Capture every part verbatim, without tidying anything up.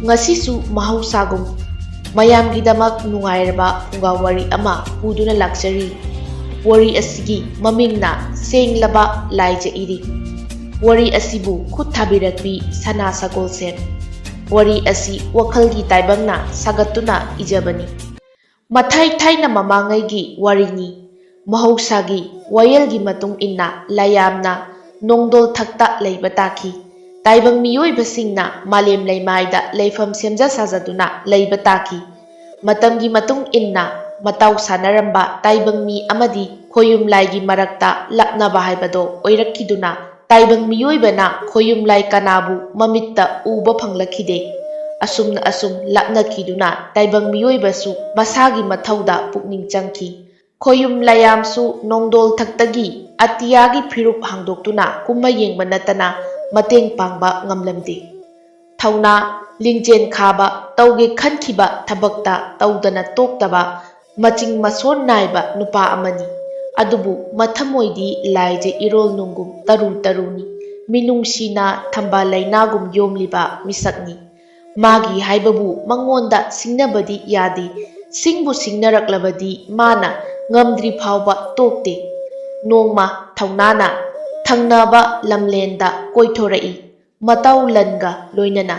ꯉꯁꯤꯁꯨ ꯃꯍꯧꯁꯥꯒꯨꯝ ꯃꯌꯥꯝꯒꯤꯗꯃꯛ ꯅꯨꯡꯉꯥꯏꯔꯕ ꯐꯨꯡꯒꯥ ꯋꯥꯔꯤ ꯑꯃ ꯄꯨꯗꯨꯅ ꯂꯥꯛꯆꯔꯤ꯫ ꯋꯥꯔꯤ ꯑꯁꯤꯒꯤ ꯃꯃꯤꯡꯅ ꯁꯦꯡꯂꯕ ꯂꯥꯏꯖ ꯏꯔꯤꯛ꯫ ꯋꯥꯔꯤ ꯑꯁꯤꯕꯨ ꯈꯨꯠ ꯊꯥꯕꯤꯔꯛꯄꯤ ꯁꯅꯥ ꯁꯒꯣꯜꯁꯦꯝ꯫ ꯋꯥꯔꯤ ꯑꯁꯤ ꯋꯥꯈꯜꯒꯤ ꯇꯥꯏꯕꯪꯅ ꯁꯥꯒꯠꯇꯨꯅ ꯏꯖꯕꯅꯤ꯫ ꯃꯊꯥꯏ ꯊꯥꯏꯅ ꯃꯃꯥꯡꯉꯩꯒꯤ ꯋꯥꯔꯤꯅꯤ꯫ ꯃꯍꯧꯁꯥꯒꯤ ꯋꯥꯌꯦꯜꯒꯤ ꯃꯇꯨꯡ ꯏꯟꯅ ꯂꯥꯌꯥꯝꯅ ꯅꯣꯡꯗꯣꯜ ꯊꯛꯇ ꯂꯩꯕ ꯇꯥꯈꯤ꯫ ꯇꯥꯏꯕꯪ ꯃꯤꯑꯣꯏꯕꯁꯤꯡꯅ ꯃꯥꯂꯦꯝ ꯂꯩꯃꯥꯏꯗ ꯂꯩꯐꯝ ꯁꯦꯝꯖ ꯁꯥꯖꯗꯨꯅ ꯂꯩꯕ ꯇꯥꯈꯤ꯫ ꯃꯇꯝꯒꯤ ꯃꯇꯨꯡ ꯏꯟꯅ ꯃꯇꯥꯎ ꯁꯥꯟꯅꯔꯝꯕ ꯇꯥꯏꯕꯪ ꯃꯤ ꯑꯃꯗꯤ ꯈꯣꯌꯨꯝ ꯂꯥꯏꯒꯤ ꯃꯔꯛꯇ ꯂꯥꯞꯅꯕ ꯍꯥꯏꯕꯗꯣ ꯑꯣꯏꯔꯛꯈꯤꯗꯨꯅ ꯇꯥꯏꯕꯪ ꯃꯤꯑꯣꯏꯕꯅ ꯈꯣꯌꯨꯝ ꯂꯥꯏ ꯀꯅꯥꯕꯨ ꯃꯃꯤꯠꯇ ꯎꯕ ꯐꯪꯂꯛꯈꯤꯗꯦ꯫ ꯑꯁꯨꯝꯅ ꯑꯁꯨꯝ ꯂꯥꯞꯅꯈꯤꯗꯨꯅ ꯇꯥꯏꯕꯪ ꯃꯤꯑꯣꯏꯕꯁꯨ ꯃꯁꯥꯒꯤ ꯃꯊꯧꯗ ꯄꯨꯛꯅꯤꯡ ꯆꯪꯈꯤ꯫ ꯈꯣꯌꯨꯝ ꯂꯥꯌꯥꯝꯁꯨ ꯅꯣꯡꯗꯣꯜ ꯊꯛꯇꯒꯤ ꯑꯇꯤꯌꯥꯒꯤ ꯐꯤꯔꯨꯞ ꯍꯥꯡꯗꯣꯛꯇꯨꯅ ꯀꯨꯝꯃ ꯌꯦꯡꯕ ꯅꯠꯇꯅ ꯃꯇꯦꯡ ꯄꯥꯡꯕ ꯉꯝꯂꯝꯗꯦ꯫ ꯊꯧꯅꯥ, ꯂꯤꯡꯖꯦꯜ ꯈꯥꯕ, ꯇꯧꯒꯦ ꯈꯟꯈꯤꯕ ꯊꯕꯛꯇ ꯇꯧꯗꯅ ꯇꯣꯛꯇꯕ, ꯃꯆꯤꯡ ꯃꯁꯣꯟ ꯅꯥꯏꯕ ꯅꯨꯄꯥ ꯑꯃꯅꯤ꯫ ꯑꯗꯨꯕꯨ ꯃꯊꯃꯣꯏꯗꯤ ꯂꯥꯏꯖ ꯏꯔꯣꯜ ꯅꯨꯡꯒꯨꯝ ꯇꯔꯨ ꯇꯔꯨꯅꯤ꯫ ꯃꯤꯅꯨꯡꯁꯤꯅ ꯊꯝꯕꯥꯜ ꯂꯩꯅꯥꯒꯨꯝ ꯌꯣꯝꯂꯤꯕ ꯃꯤꯁꯛꯅꯤ꯫ ꯃꯥꯒꯤ ꯍꯥꯏꯕꯕꯨ ꯃꯉꯣꯟꯗ ꯁꯤꯡꯅꯕꯗꯤ ꯌꯥꯗꯦ꯫ ꯁꯤꯡꯕꯨ ꯁꯤꯡꯅꯔꯛꯂꯕꯗꯤ ꯃꯥꯅ ꯉꯝꯗ꯭ꯔꯤ ꯐꯥꯎꯕ ꯇꯣꯛꯇꯦ꯫ ꯅꯣꯡꯃ ꯊꯧꯅꯥꯅ ꯊꯪꯅꯕ ꯂꯝꯂꯦꯟꯗ ꯀꯣꯏꯊꯣꯔꯛꯏ꯫ ꯃꯇꯥꯎ ꯂꯟꯒ ꯂꯣꯏꯅꯅ꯫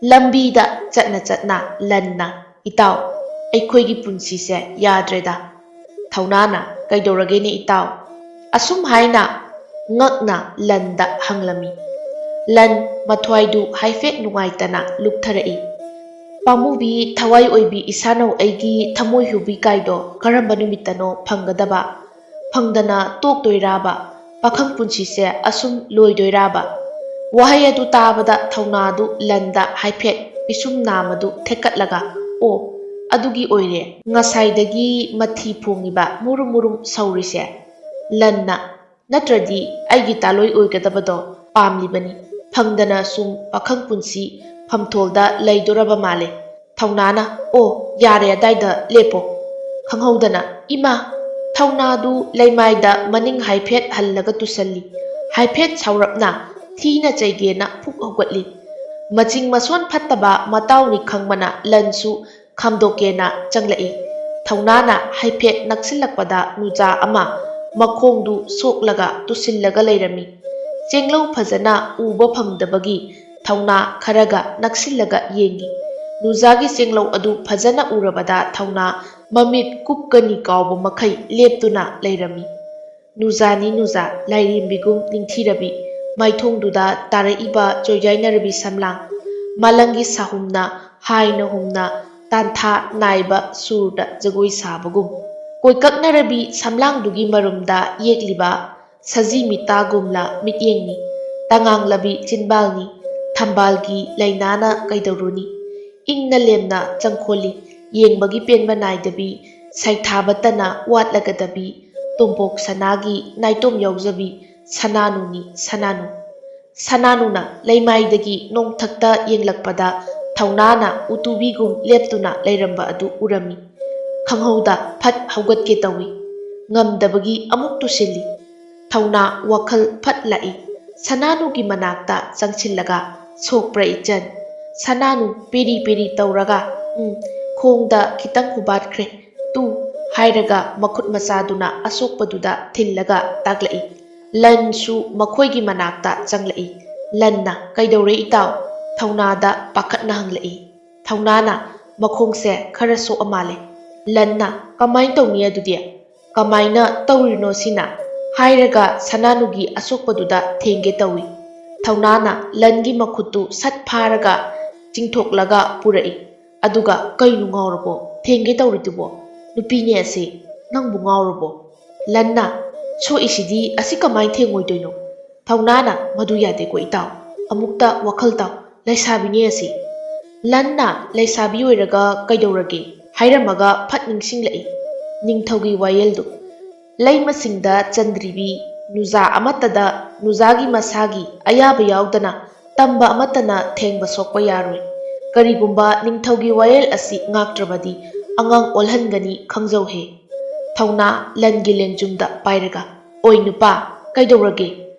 ꯂꯝꯕꯤꯗ ꯆꯠꯅ ꯆꯠꯅ ꯂꯟꯅ, "ꯏꯇꯥꯎ, ꯑꯩꯈꯣꯏꯒꯤ ꯄꯨꯟꯁꯤꯁꯦ ꯌꯥꯗ꯭ꯔꯦꯗ꯫" ꯊꯧꯅꯥꯅ, "ꯀꯩꯗꯧꯔꯒꯦꯅꯦ ꯏꯇꯥꯎ?" ꯑꯁꯨꯝ ꯍꯥꯏꯅ ꯉꯛꯅ ꯂꯟꯗ ꯍꯪꯂꯝꯃꯤ꯫ ꯂꯟ ꯃꯊ꯭ꯋꯥꯏꯗꯨ ꯍꯥꯏꯐꯦꯠ ꯅꯨꯡꯉꯥꯏꯇꯅ ꯂꯨꯞꯊꯔꯛꯏ꯫ "ꯄꯥꯝꯃꯨꯕꯤ ꯊꯋꯥꯏ ꯑꯣꯏꯕꯤ ꯏꯁꯥꯅꯧ ꯑꯩꯒꯤ ꯊꯃꯣꯏ ꯍꯨꯕꯤ ꯀꯥꯏꯗꯣ ꯀꯔꯝꯕ ꯅꯨꯃꯤꯠꯇꯅꯣ ꯐꯪꯒꯗꯕ? ꯐꯪꯗꯅ ꯇꯣꯛꯇꯣꯏꯔꯥꯕ? ꯄꯥꯈꯪ ꯄꯨꯟꯁꯤꯁꯦ ꯑꯁꯨꯝ ꯂꯣꯏꯗꯣꯏꯔꯥꯕ?" ꯋꯥꯍꯩ ꯑꯗꯨ ꯇꯥꯕꯗ ꯊꯧꯅꯥꯗꯨ ꯂꯟꯗ ꯍꯥꯏꯐꯦꯠ ꯄꯤꯁꯨꯝ ꯅꯥꯝꯃꯗꯨ ꯊꯦꯛꯀꯠꯂꯒ, "ꯑꯣ, ꯑꯗꯨꯒꯤ ꯑꯣꯏꯔꯦ ꯉꯁꯥꯏꯗꯒꯤ ꯃꯊꯤ ꯐꯣꯡꯉꯤꯕ ꯃꯨꯔꯨꯝ ꯃꯨꯔꯨꯝ ꯁꯧꯔꯤꯁꯦ?" ꯂꯟꯅ, "ꯅꯠꯇ꯭ꯔꯗꯤ ꯑꯩꯒꯤ ꯇꯥꯂꯣꯏ ꯑꯣꯏꯒꯗꯕꯗꯣ ꯄꯥꯝꯂꯤꯕꯅꯤ꯫ ꯐꯪꯗꯅ ꯁꯨꯝ ꯄꯥꯈꯪ ꯄꯨꯟꯁꯤ ꯐꯝꯊꯣꯜꯗ ꯂꯩꯗꯣꯔꯕ ꯃꯥꯜꯂꯦ꯫" ꯊꯧꯅꯥꯅ, "ꯑꯣ, ꯌꯥꯔꯦ, ꯑꯗꯥꯏꯗ ꯂꯦꯞꯄꯣ꯫" ꯈꯪꯍꯧꯗꯅ, "ꯏꯃꯥ!" ꯊꯧꯅꯥꯗꯨ ꯂꯩꯃꯥꯏꯗ ꯃꯅꯤꯡ ꯍꯥꯏꯐꯦꯠ ꯍꯜꯂꯒ ꯇꯨꯁꯜꯂꯤ꯫ ꯍꯥꯏꯐꯦꯠ ꯁꯥꯎꯔꯞꯅ ꯊꯤꯅ ꯆꯩꯒꯦꯅ ꯐꯨꯛ ꯍꯧꯒꯠꯂꯤ꯫ ꯃꯆꯤꯡ ꯃꯁꯣꯟ ꯐꯠꯇꯕ ꯃꯇꯥꯎꯅꯤ ꯈꯪꯕꯅ ꯂꯟꯁꯨ ꯈꯥꯝꯗꯣꯛꯀꯦꯅ ꯆꯪꯂꯛꯏ꯫ ꯊꯧꯅꯥꯅ ꯍꯥꯏꯐꯦꯠ ꯅꯛꯁꯤꯜꯂꯛꯄꯗ ꯅꯨꯖꯥ ꯑꯃ ꯃꯈꯣꯡꯗꯨ ꯁꯣꯛꯂꯒ ꯇꯨꯁꯤꯜꯂꯒ ꯂꯩꯔꯝꯃꯤ꯫ ꯆꯦꯡꯂꯧ ꯐꯖꯅ ꯎꯕ ꯐꯪꯗꯕꯒꯤ ꯊꯧꯅꯥ ꯈꯔꯒ ꯅꯛꯁꯤꯜꯂꯒ ꯌꯦꯡꯉꯤ꯫ ꯅꯨꯖꯥꯒꯤ ꯆꯦꯡꯂꯧ ꯑꯗꯨ ꯐꯖꯅ ꯎꯔꯕꯗ ꯊꯧꯅꯥ ꯃꯃꯤꯠ ꯀꯨꯞꯀꯅꯤ ꯀꯥꯎꯕ ꯃꯈꯩ ꯂꯦꯞꯇꯨꯅ ꯂꯩꯔꯝꯃꯤ꯫ ꯅꯨꯖꯥꯅꯤ ꯅꯨꯖꯥ, ꯂꯥꯏꯔꯦꯝꯕꯤꯒꯨꯝ ꯅꯤꯡꯊꯤꯔꯕꯤ, ꯃꯥꯏꯊꯣꯡꯗꯨꯗ ꯇꯥꯔꯛꯏꯕ ꯆꯣꯏꯖꯥꯏꯅꯔꯕꯤ ꯁꯝꯂꯥꯡ, ꯃꯥꯂꯪꯒꯤ ꯁꯥꯍꯨꯝꯅ ꯍꯥꯏꯅ ꯍꯨꯝꯅ ꯇꯥꯟꯊꯥ ꯅꯥꯏꯕ ꯁꯨꯔꯗ ꯖꯒꯣꯏ ꯁꯥꯕꯒꯨꯝ꯫ ꯀꯣꯏꯀꯛꯅꯔꯕꯤ ꯁꯝꯂꯥꯡꯗꯨꯒꯤ ꯃꯔꯨꯝꯗ ꯌꯦꯛꯂꯤꯕ ꯁꯖꯤ ꯃꯤꯇꯥꯒꯨꯝꯂ ꯃꯤꯠꯌꯦꯡꯅꯤ꯫ ꯇꯉꯥꯡꯂꯕꯤ ꯆꯤꯟꯕꯥꯜꯅꯤ꯫ ꯊꯝꯕꯥꯜꯒꯤ ꯂꯩꯅꯥꯅ ꯀꯩꯗꯧꯔꯨꯅꯤ? ꯏꯪꯅ ꯂꯦꯝꯅ ꯆꯪꯈꯣꯜꯂꯤ꯫ ꯌꯦꯡꯕꯒꯤ ꯄꯦꯟꯕ ꯅꯥꯏꯗꯕꯤ, ꯁꯩꯊꯥꯕꯇꯅ ꯋꯥꯠꯂꯒꯗꯕꯤ, ꯇꯣꯝꯄꯣꯛ ꯁꯅꯥꯒꯤ ꯅꯥꯏꯇꯣꯝ ꯌꯥꯎꯖꯕꯤ ꯁꯅꯥꯅꯨꯅꯤ ꯁꯅꯥꯅꯨ꯫ ꯁꯅꯥꯅꯨꯅ ꯂꯩꯃꯥꯏꯗꯒꯤ ꯅꯣꯡꯊꯛꯇ ꯌꯦꯡꯂꯛꯄꯗ ꯊꯧꯅꯥꯅ ꯎꯇꯨꯕꯤꯒꯨꯝ ꯂꯦꯞꯇꯨꯅ ꯂꯩꯔꯝꯕ ꯑꯗꯨ ꯎꯔꯝꯃꯤ꯫ ꯈꯪꯍꯧꯗ ꯐꯠ ꯍꯧꯒꯠꯀꯦ ꯇꯧꯏ꯫ ꯉꯝꯗꯕꯒꯤ ꯑꯃꯨꯛ ꯇꯨꯁꯤꯜꯂꯤ꯫ ꯊꯧꯅꯥ ꯋꯥꯈꯜ ꯐꯠ ꯂꯥꯛꯏ꯫ ꯁꯅꯥꯅꯨꯒꯤ ꯃꯅꯥꯛꯇ ꯆꯪꯁꯤꯜꯂꯒ, "ꯁꯣꯛꯄ꯭ꯔꯥ ꯏꯆꯟ?" ꯁꯅꯥꯅꯨ ꯄꯦꯔꯤ ꯄꯦꯔꯤ ꯇꯧꯔꯒ, "ꯎꯝ, ꯈꯣꯡꯗ ꯈꯤꯇꯪ ꯍꯨꯕꯥꯠꯈ꯭ꯔꯦ꯫ ꯇꯨ," ꯍꯥꯏꯔꯒ ꯃꯈꯨꯠ ꯃꯆꯥꯗꯨꯅ ꯑꯁꯣꯛꯄꯗꯨꯗ ꯊꯤꯜꯂꯒ ꯇꯥꯛꯂꯛꯏ꯫ ꯂꯟꯁꯨ ꯃꯈꯣꯏꯒꯤ ꯃꯅꯥꯛꯇ ꯆꯪꯂꯛꯏ꯫ ꯂꯟꯅ, "ꯀꯩꯗꯧꯔꯦ ꯏꯇꯥꯎ?" ꯊꯧꯅꯥꯗ ꯄꯥꯈꯠꯅ ꯍꯪꯂꯛꯏ꯫ ꯊꯧꯅꯥꯅ, "ꯃꯈꯣꯡꯁꯦ ꯈꯔ ꯁꯣꯛꯑ ꯃꯥꯜꯂꯦ꯫" ꯂꯟꯅ, "ꯀꯃꯥꯏ ꯇꯧꯅꯤ ꯑꯗꯨꯗꯤ? ꯀꯃꯥꯏꯅ ꯇꯧꯔꯤꯅꯣ ꯁꯤꯅ?" ꯍꯥꯏꯔꯒ ꯁꯅꯥꯅꯨꯒꯤ ꯑꯁꯣꯛꯄꯗꯨꯗ ꯊꯦꯡꯒꯦ ꯇꯧꯏ꯫ ꯊꯧꯅꯥꯅ ꯂꯟꯒꯤ ꯃꯈꯨꯠꯇꯨ ꯁꯠ ꯐꯥꯔꯒ ꯆꯤꯡꯊꯣꯛꯂꯒ ꯄꯨꯔꯛꯏ꯫ ꯑꯗꯨꯒ, "ꯀꯩꯅꯣ ꯉꯥꯎꯔꯕꯣ? ꯊꯦꯡꯒꯦ ꯇꯧꯔꯤꯗꯨꯕꯣ? ꯅꯨꯄꯤꯅꯦ ꯑꯁꯤ꯫ ꯅꯪꯕꯨ ꯉꯥꯎꯔꯕꯣ?" ꯂꯟꯅ, "ꯁꯣꯛꯏꯁꯤꯗꯤ ꯑꯁꯤ ꯀꯃꯥꯏ ꯊꯦꯡꯉꯣꯏꯗꯣꯏꯅꯣ?" ꯊꯧꯅꯥꯅ, "ꯃꯗꯨ ꯌꯥꯗꯦꯀꯣ ꯏꯇꯥꯎ꯫ ꯑꯃꯨꯛꯇ ꯋꯥꯈꯜ ꯇꯥꯎ꯫ ꯂꯩꯁꯥꯕꯤꯅꯦ ꯑꯁꯤ꯫" ꯂꯟꯅ, "ꯂꯩꯁꯥꯕꯤ ꯑꯣꯏꯔꯒ ꯀꯩꯗꯧꯔꯒꯦ?" ꯍꯥꯏꯔꯝꯃꯒ ꯐꯠ ꯅꯤꯡꯁꯤꯡꯂꯛꯏ ꯅꯤꯡꯊꯧꯒꯤ ꯋꯥꯌꯦꯜꯗꯨ꯫ ꯂꯩꯃꯁꯤꯡꯗ ꯆꯟꯗ꯭ꯔꯤꯕꯤ ꯅꯨꯖꯥ ꯑꯃꯠꯇꯗ ꯅꯨꯖꯥꯒꯤ ꯃꯁꯥꯒꯤ ꯑꯌꯥꯕ ꯌꯥꯎꯗꯅ ꯇꯝꯕ ꯑꯃꯠꯇꯅ ꯊꯦꯡꯕ ꯁꯣꯛꯄ ꯌꯥꯔꯣꯏ꯫ ꯀꯔꯤꯒꯨꯝꯕ ꯅꯤꯡꯊꯧꯒꯤ ꯋꯥꯌꯦꯜ ꯑꯁꯤ ꯉꯥꯛꯇ꯭ꯔꯕꯗꯤ ꯑꯉꯥꯡ ꯑꯣꯜꯍꯟꯒꯅꯤ ꯈꯪꯖꯧꯍꯦ꯫ ꯊꯧꯅꯥ ꯂꯟꯒꯤ ꯂꯦꯡꯖꯨꯝꯗ ꯄꯥꯏꯔꯒ, "ꯑꯣꯏ ꯅꯨꯄꯥ, ꯀꯩꯗꯧꯔꯒꯦ?"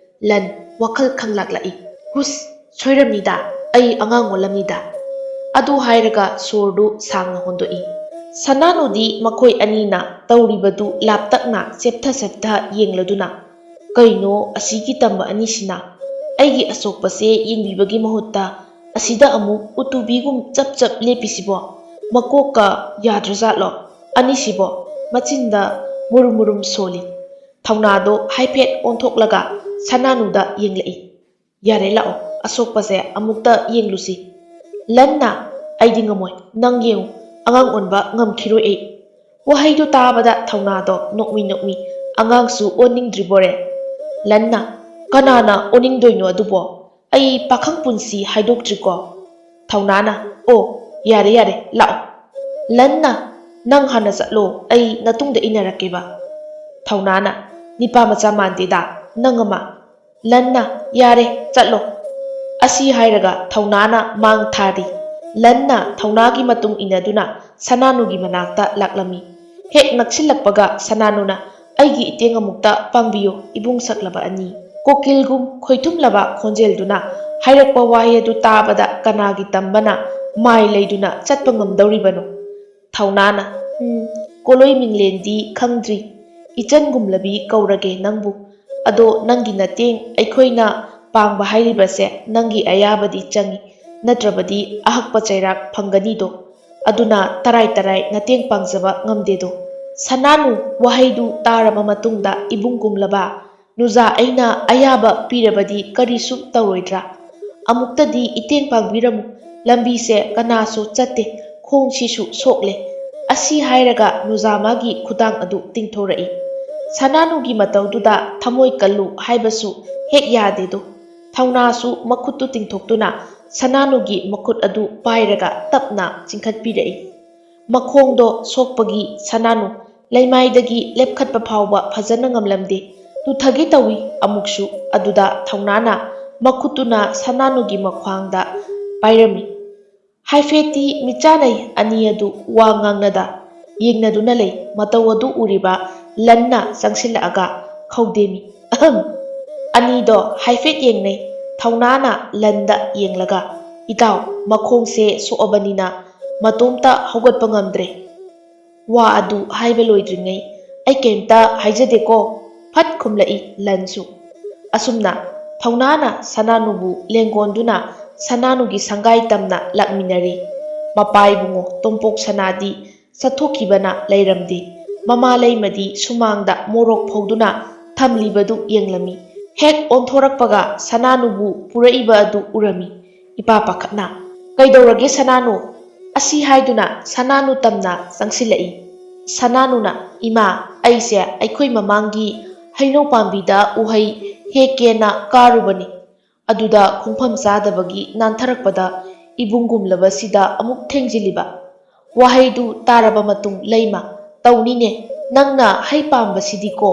ꯂꯟ ꯋꯥꯈꯜ ꯈꯪꯂꯥꯛꯂꯛꯏ꯫ "ꯍꯨꯁ, ꯁꯣꯏꯔꯝꯅꯤꯗ꯫ ꯑꯩ ꯑꯉꯥꯡ ꯑꯣꯜꯂꯝꯃꯤꯗ꯫ ꯑꯗꯨ ꯍꯥꯏꯔꯒ ꯁꯣꯔꯗꯨ ꯁꯥꯡꯅ ꯍꯣꯟꯗꯣꯛꯏ꯫ ꯁꯅꯥꯅꯨꯗꯤ ꯃꯈꯣꯏ ꯑꯅꯤꯅ ꯇꯧꯔꯤꯕꯗꯨ ꯂꯥꯞꯇꯛꯅ ꯆꯦꯞꯊ ꯆꯦꯞꯊ ꯌꯦꯡꯂꯗꯨꯅ, "ꯀꯩꯅꯣ ꯑꯁꯤꯒꯤ ꯇꯝꯕ ꯑꯅꯤꯁꯤꯅ? ꯑꯩꯒꯤ ꯑꯁꯣꯛꯄꯁꯦ ꯌꯦꯡꯕꯤꯕꯒꯤ ꯃꯍꯨꯠꯇ ꯑꯁꯤꯗ ꯑꯃꯨꯛ ꯎꯇꯨꯕꯤꯒꯨꯝ ꯆꯞ ꯆꯞ ꯂꯦꯞꯄꯤꯁꯤꯕꯣ? ꯃꯀꯣꯛꯀ ꯌꯥꯗ꯭ꯔꯖꯥꯠꯂꯣ ꯑꯅꯤꯁꯤꯕꯣ?" ꯃꯆꯤꯟꯗ ꯃꯨꯔꯨꯝ ꯃꯨꯔꯨꯝ ꯁꯣꯜꯂꯤ꯫ ꯊꯧꯅꯥꯗꯣ ꯍꯥꯏꯐꯦꯠ ꯑꯣꯟꯊꯣꯛꯂꯒ ꯁꯅꯥꯅꯨꯗ ꯌꯦꯡꯂꯛꯏ꯫ "ꯌꯥꯔꯦ, ꯂꯥꯛꯑꯣ, ꯑꯁꯣꯛꯄꯁꯦ ꯑꯃꯨꯛꯇ ꯌꯦꯡꯂꯨꯁꯤ꯫" "ꯂꯟꯅ, ꯑꯩꯗꯤ ꯉꯝꯃꯣꯏ, ꯅꯪ ꯌꯦꯡꯉꯨ, ꯑꯉꯥꯡ ꯑꯣꯟꯕ ꯉꯝꯈꯤꯔꯣꯏ ꯑꯩ꯫" ꯋꯥꯍꯩꯗꯨ ꯇꯥꯕꯗ ꯊꯧꯅꯥꯗꯣ ꯅꯣꯛꯃꯤ ꯅꯣꯛꯃꯤ, "ꯑꯉꯥꯡꯁꯨ ꯑꯣꯟꯅꯤꯡꯗ꯭ꯔꯤꯕꯣꯔꯦ?" ꯂꯟꯅ, "ꯀꯅꯥꯅ ꯑꯣꯟꯅꯤꯡꯗꯣꯏꯅꯣ ꯑꯗꯨꯕꯣ? ꯑꯩ ꯄꯥꯈꯪ ꯄꯨꯟꯁꯤ ꯍꯥꯏꯗꯣꯛꯇ꯭ꯔꯤꯀꯣ꯫" ꯊꯧꯅꯥꯅ, "ꯑꯣ, ꯌꯥꯔꯦ ꯌꯥꯔꯦ, ꯂꯥꯛꯑꯣ꯫" ꯂꯟꯅ, "ꯅꯪ ꯍꯥꯟꯅ ꯆꯠꯂꯣ, ꯑꯩ ꯅꯇꯨꯡꯗ ꯏꯟꯅꯔꯛꯀꯦꯕ꯫" ꯊꯧꯅꯥꯅ, "ꯅꯤꯄꯥ ꯃꯆꯥ ꯃꯥꯟꯗꯦꯗ, ꯅꯪ ꯑꯃ꯫" ꯂꯟꯅ, "ꯌꯥꯔꯦ, ꯆꯠꯂꯣ꯫" ꯑꯁꯤ ꯍꯥꯏꯔꯒ ꯊꯧꯅꯥꯅ ꯃꯥꯡ ꯊꯥꯔꯤ꯫ ꯂꯟꯅ ꯊꯧꯅꯥꯒꯤ ꯃꯇꯨꯡ ꯏꯟꯅꯗꯨꯅ ꯁꯅꯥꯅꯨꯒꯤ ꯃꯅꯥꯛꯇ ꯂꯥꯛꯂꯝꯃꯤ꯫ ꯍꯦꯛ ꯅꯛꯁꯤꯜꯂꯛꯄꯒ ꯁꯅꯥꯅꯨꯅ, "ꯑꯩꯒꯤ ꯏꯇꯦꯡ ꯑꯃꯨꯛꯇ ꯄꯥꯡꯕꯤꯌꯨ, ꯏꯕꯨꯡ ꯁꯛꯂꯕ ꯑꯅꯤ꯫" ꯀꯣꯀꯤꯜꯒꯨꯝ ꯈꯣꯏꯊꯨꯝꯂꯕ ꯈꯣꯟꯖꯦꯜꯗꯨꯅ ꯍꯥꯏꯔꯛꯄ ꯋꯥꯍꯩ ꯑꯗꯨ ꯇꯥꯕꯗ ꯀꯅꯥꯒꯤ ꯇꯝꯕꯅ ꯃꯥꯏ ꯂꯩꯗꯨꯅ ꯆꯠꯄ ꯉꯝꯗꯧꯔꯤꯕꯅꯣ? ꯊꯧꯅꯥꯅ, "ꯎꯝ, ꯀꯣꯂꯣꯏ ꯃꯤꯡꯂꯦꯟꯗꯤ ꯈꯪꯗ꯭ꯔꯤ, ꯏꯆꯟꯒꯨꯝꯂꯕꯤ ꯀꯧꯔꯒꯦ ꯅꯪꯕꯨ꯫ ꯑꯗꯣ ꯅꯪꯒꯤ ꯅꯇꯦꯡ ꯑꯩꯈꯣꯏꯅ ꯄꯥꯡꯕ ꯍꯥꯏꯔꯤꯕꯁꯦ ꯅꯪꯒꯤ ꯑꯌꯥꯕꯗꯤ ꯆꯪꯏ, ꯅꯠꯇ꯭ꯔꯕꯗꯤ ꯑꯍꯛꯄ ꯆꯩꯔꯥꯛ ꯐꯪꯒꯅꯤꯗꯣ꯫ ꯑꯗꯨꯅ ꯇꯔꯥꯏ ꯇꯔꯥꯏ ꯅꯇꯦꯡ ꯄꯥꯡꯖꯕ ꯉꯝꯗꯦꯗꯣ꯫" ꯁꯅꯥꯅꯨ ꯋꯥꯍꯩꯗꯨ ꯇꯥꯔꯕ ꯃꯇꯨꯡꯗ, "ꯏꯕꯨꯡ ꯀꯨꯝꯂꯕ, ꯅꯨꯖꯥ ꯑꯩꯅ ꯑꯌꯥꯕ ꯄꯤꯔꯕꯗꯤ ꯀꯔꯤꯁꯨ ꯇꯧꯔꯣꯏꯗ꯭ꯔꯥ? ꯑꯃꯨꯛꯇꯗꯤ ꯏꯇꯦꯡ ꯄꯥꯡꯕꯤꯔꯝꯃꯨ꯫ ꯂꯝꯕꯤꯁꯦ ꯀꯅꯥꯁꯨ ꯆꯠꯇꯦ, ꯈꯣꯡꯁꯤꯁꯨ ꯁꯣꯛꯂꯦ꯫" ꯑꯁꯤ ꯍꯥꯏꯔꯒ ꯅꯨꯖꯥ ꯃꯥꯒꯤ ꯈꯨꯗꯥꯡ ꯑꯗꯨ ꯇꯤꯡꯊꯣꯔꯛꯏ꯫ ꯁꯅꯥꯅꯨꯒꯤ ꯃꯇꯧꯗꯨꯗ ꯊꯃꯣꯏ ꯀꯜꯂꯨ ꯍꯥꯏꯕꯁꯨ ꯍꯦꯛ ꯌꯥꯗꯦꯗꯣ꯫ ꯊꯧꯅꯥꯁꯨ ꯃꯈꯨꯠꯇꯨ ꯇꯤꯡꯊꯣꯛꯇꯨꯅ ꯁꯅꯥꯅꯨꯒꯤ ꯃꯈꯨꯠ ꯑꯗꯨ ꯄꯥꯏꯔꯒ ꯇꯞꯅ ꯆꯤꯡꯈꯠꯄꯤꯔꯛꯏ꯫ ꯃꯈꯣꯡꯗꯣ ꯁꯣꯛꯄꯒꯤ ꯁꯅꯥꯅꯨ ꯂꯩꯃꯥꯏꯗꯒꯤ ꯂꯦꯞꯈꯠꯄ ꯐꯥꯎꯕ ꯐꯖꯅ ꯉꯝꯂꯝꯗꯦ꯫ ꯇꯨꯊꯒꯦ ꯇꯧꯏ ꯑꯃꯨꯛꯁꯨ꯫ ꯑꯗꯨꯗ ꯊꯧꯅꯥꯅ ꯃꯈꯨꯠꯇꯨꯅ ꯁꯅꯥꯅꯨꯒꯤ ꯃꯈ꯭ꯋꯥꯡꯗ ꯄꯥꯏꯔꯝꯃꯤ꯫ ꯍꯥꯏꯐꯦꯠꯇꯤ ꯃꯤꯠꯆꯥꯅꯩ ꯑꯅꯤ ꯑꯗꯨ ꯋꯥ ꯉꯥꯡꯅꯗ ꯌꯦꯡꯅꯗꯨꯅ ꯂꯩ꯫ ꯃꯇꯧ ꯑꯗꯨ ꯎꯔꯤꯕ ꯂꯟꯅ ꯆꯪꯁꯤꯜꯂꯛꯑꯒ ꯈꯧꯗꯦꯝꯃꯤ꯫ "ꯑꯍꯝ!" ꯑꯅꯤꯗꯣ ꯍꯥꯏꯐꯦꯠ ꯌꯦꯡꯅꯩ꯫ ꯊꯧꯅꯥꯅ ꯂꯟꯗ ꯌꯦꯡꯂꯒ, "ꯏꯇꯥꯎ, ꯃꯈꯣꯡꯁꯦ ꯁꯣꯛꯑꯕꯅꯤꯅ ꯃꯇꯣꯝꯇ ꯍꯧꯒꯠꯄ ꯉꯝꯗ꯭ꯔꯦ꯫" "ꯋꯥ ꯑꯗꯨ ꯍꯥꯏꯕ ꯂꯣꯏꯗ꯭ꯔꯤꯉꯩ ꯑꯩ ꯀꯩꯝꯇ ꯍꯥꯏꯖꯗꯦꯀꯣ꯫" ꯐꯠ ꯈꯨꯝꯂꯛꯏ ꯂꯟꯁꯨ꯫ ꯑꯁꯨꯝꯅ ꯊꯧꯅꯥꯅ ꯁꯅꯥꯅꯨꯕꯨ ꯂꯦꯡꯒꯣꯟꯗꯨꯅ ꯁꯅꯥꯅꯨꯒꯤ ꯁꯪꯒꯥꯏ ꯇꯝꯅ ꯂꯥꯛꯃꯤꯟꯅꯔꯤ꯫ ꯃꯄꯥ ꯏꯕꯨꯡꯉꯣ ꯇꯣꯝꯄꯣꯛ ꯁꯅꯥꯗꯤ ꯆꯠꯊꯣꯛꯈꯤꯕꯅ ꯂꯩꯔꯝꯗꯦ꯫ ꯃꯃꯥ ꯂꯩꯃꯗꯤ ꯁꯨꯃꯥꯡꯗ ꯃꯣꯔꯣꯛ ꯐꯧꯗꯨꯅ ꯊꯝꯂꯤꯕꯗꯨ ꯌꯦꯡꯂꯝꯃꯤ꯫ ꯍꯦꯛ ꯑꯣꯟꯊꯣꯔꯛꯄꯒ ꯁꯅꯥꯅꯨꯕꯨ ꯄꯨꯔꯛꯏꯕ ꯑꯗꯨ ꯎꯔꯝꯃꯤ꯫ ꯏꯄꯥ ꯄꯥꯈꯠꯅ, "ꯀꯩꯗꯧꯔꯒꯦ ꯁꯅꯥꯅꯨ?" ꯑꯁꯤ ꯍꯥꯏꯗꯨꯅ ꯁꯅꯥꯅꯨ ꯇꯝꯅ ꯆꯪꯁꯤꯜꯂꯛꯏ꯫ ꯁꯅꯥꯅꯨꯅ, "ꯏꯃꯥ, ꯑꯩꯁꯦ ꯑꯩꯈꯣꯏ ꯃꯃꯥꯡꯒꯤ ꯍꯩꯅꯧ ꯄꯥꯝꯕꯤꯗ ꯎꯍꯩ ꯍꯦꯛꯀꯦꯅ ꯀꯥꯔꯨꯕꯅꯤ꯫ ꯑꯗꯨꯗ ꯈꯣꯡꯐꯝ ꯆꯥꯗꯕꯒꯤ ꯅꯥꯟꯊꯔꯛꯄꯗ ꯏꯕꯨꯡꯒꯨꯝꯂꯕꯁꯤꯗ ꯑꯃꯨꯛ ꯊꯦꯡꯖꯤꯜꯂꯤꯕ꯫" ꯋꯥꯍꯩꯗꯨ ꯇꯥꯔꯕ ꯃꯇꯨꯡ ꯂꯩꯃ, "ꯇꯧꯅꯤꯅꯦ, ꯅꯪꯅ ꯍꯩ ꯄꯥꯝꯕꯁꯤꯗꯤꯀꯣ,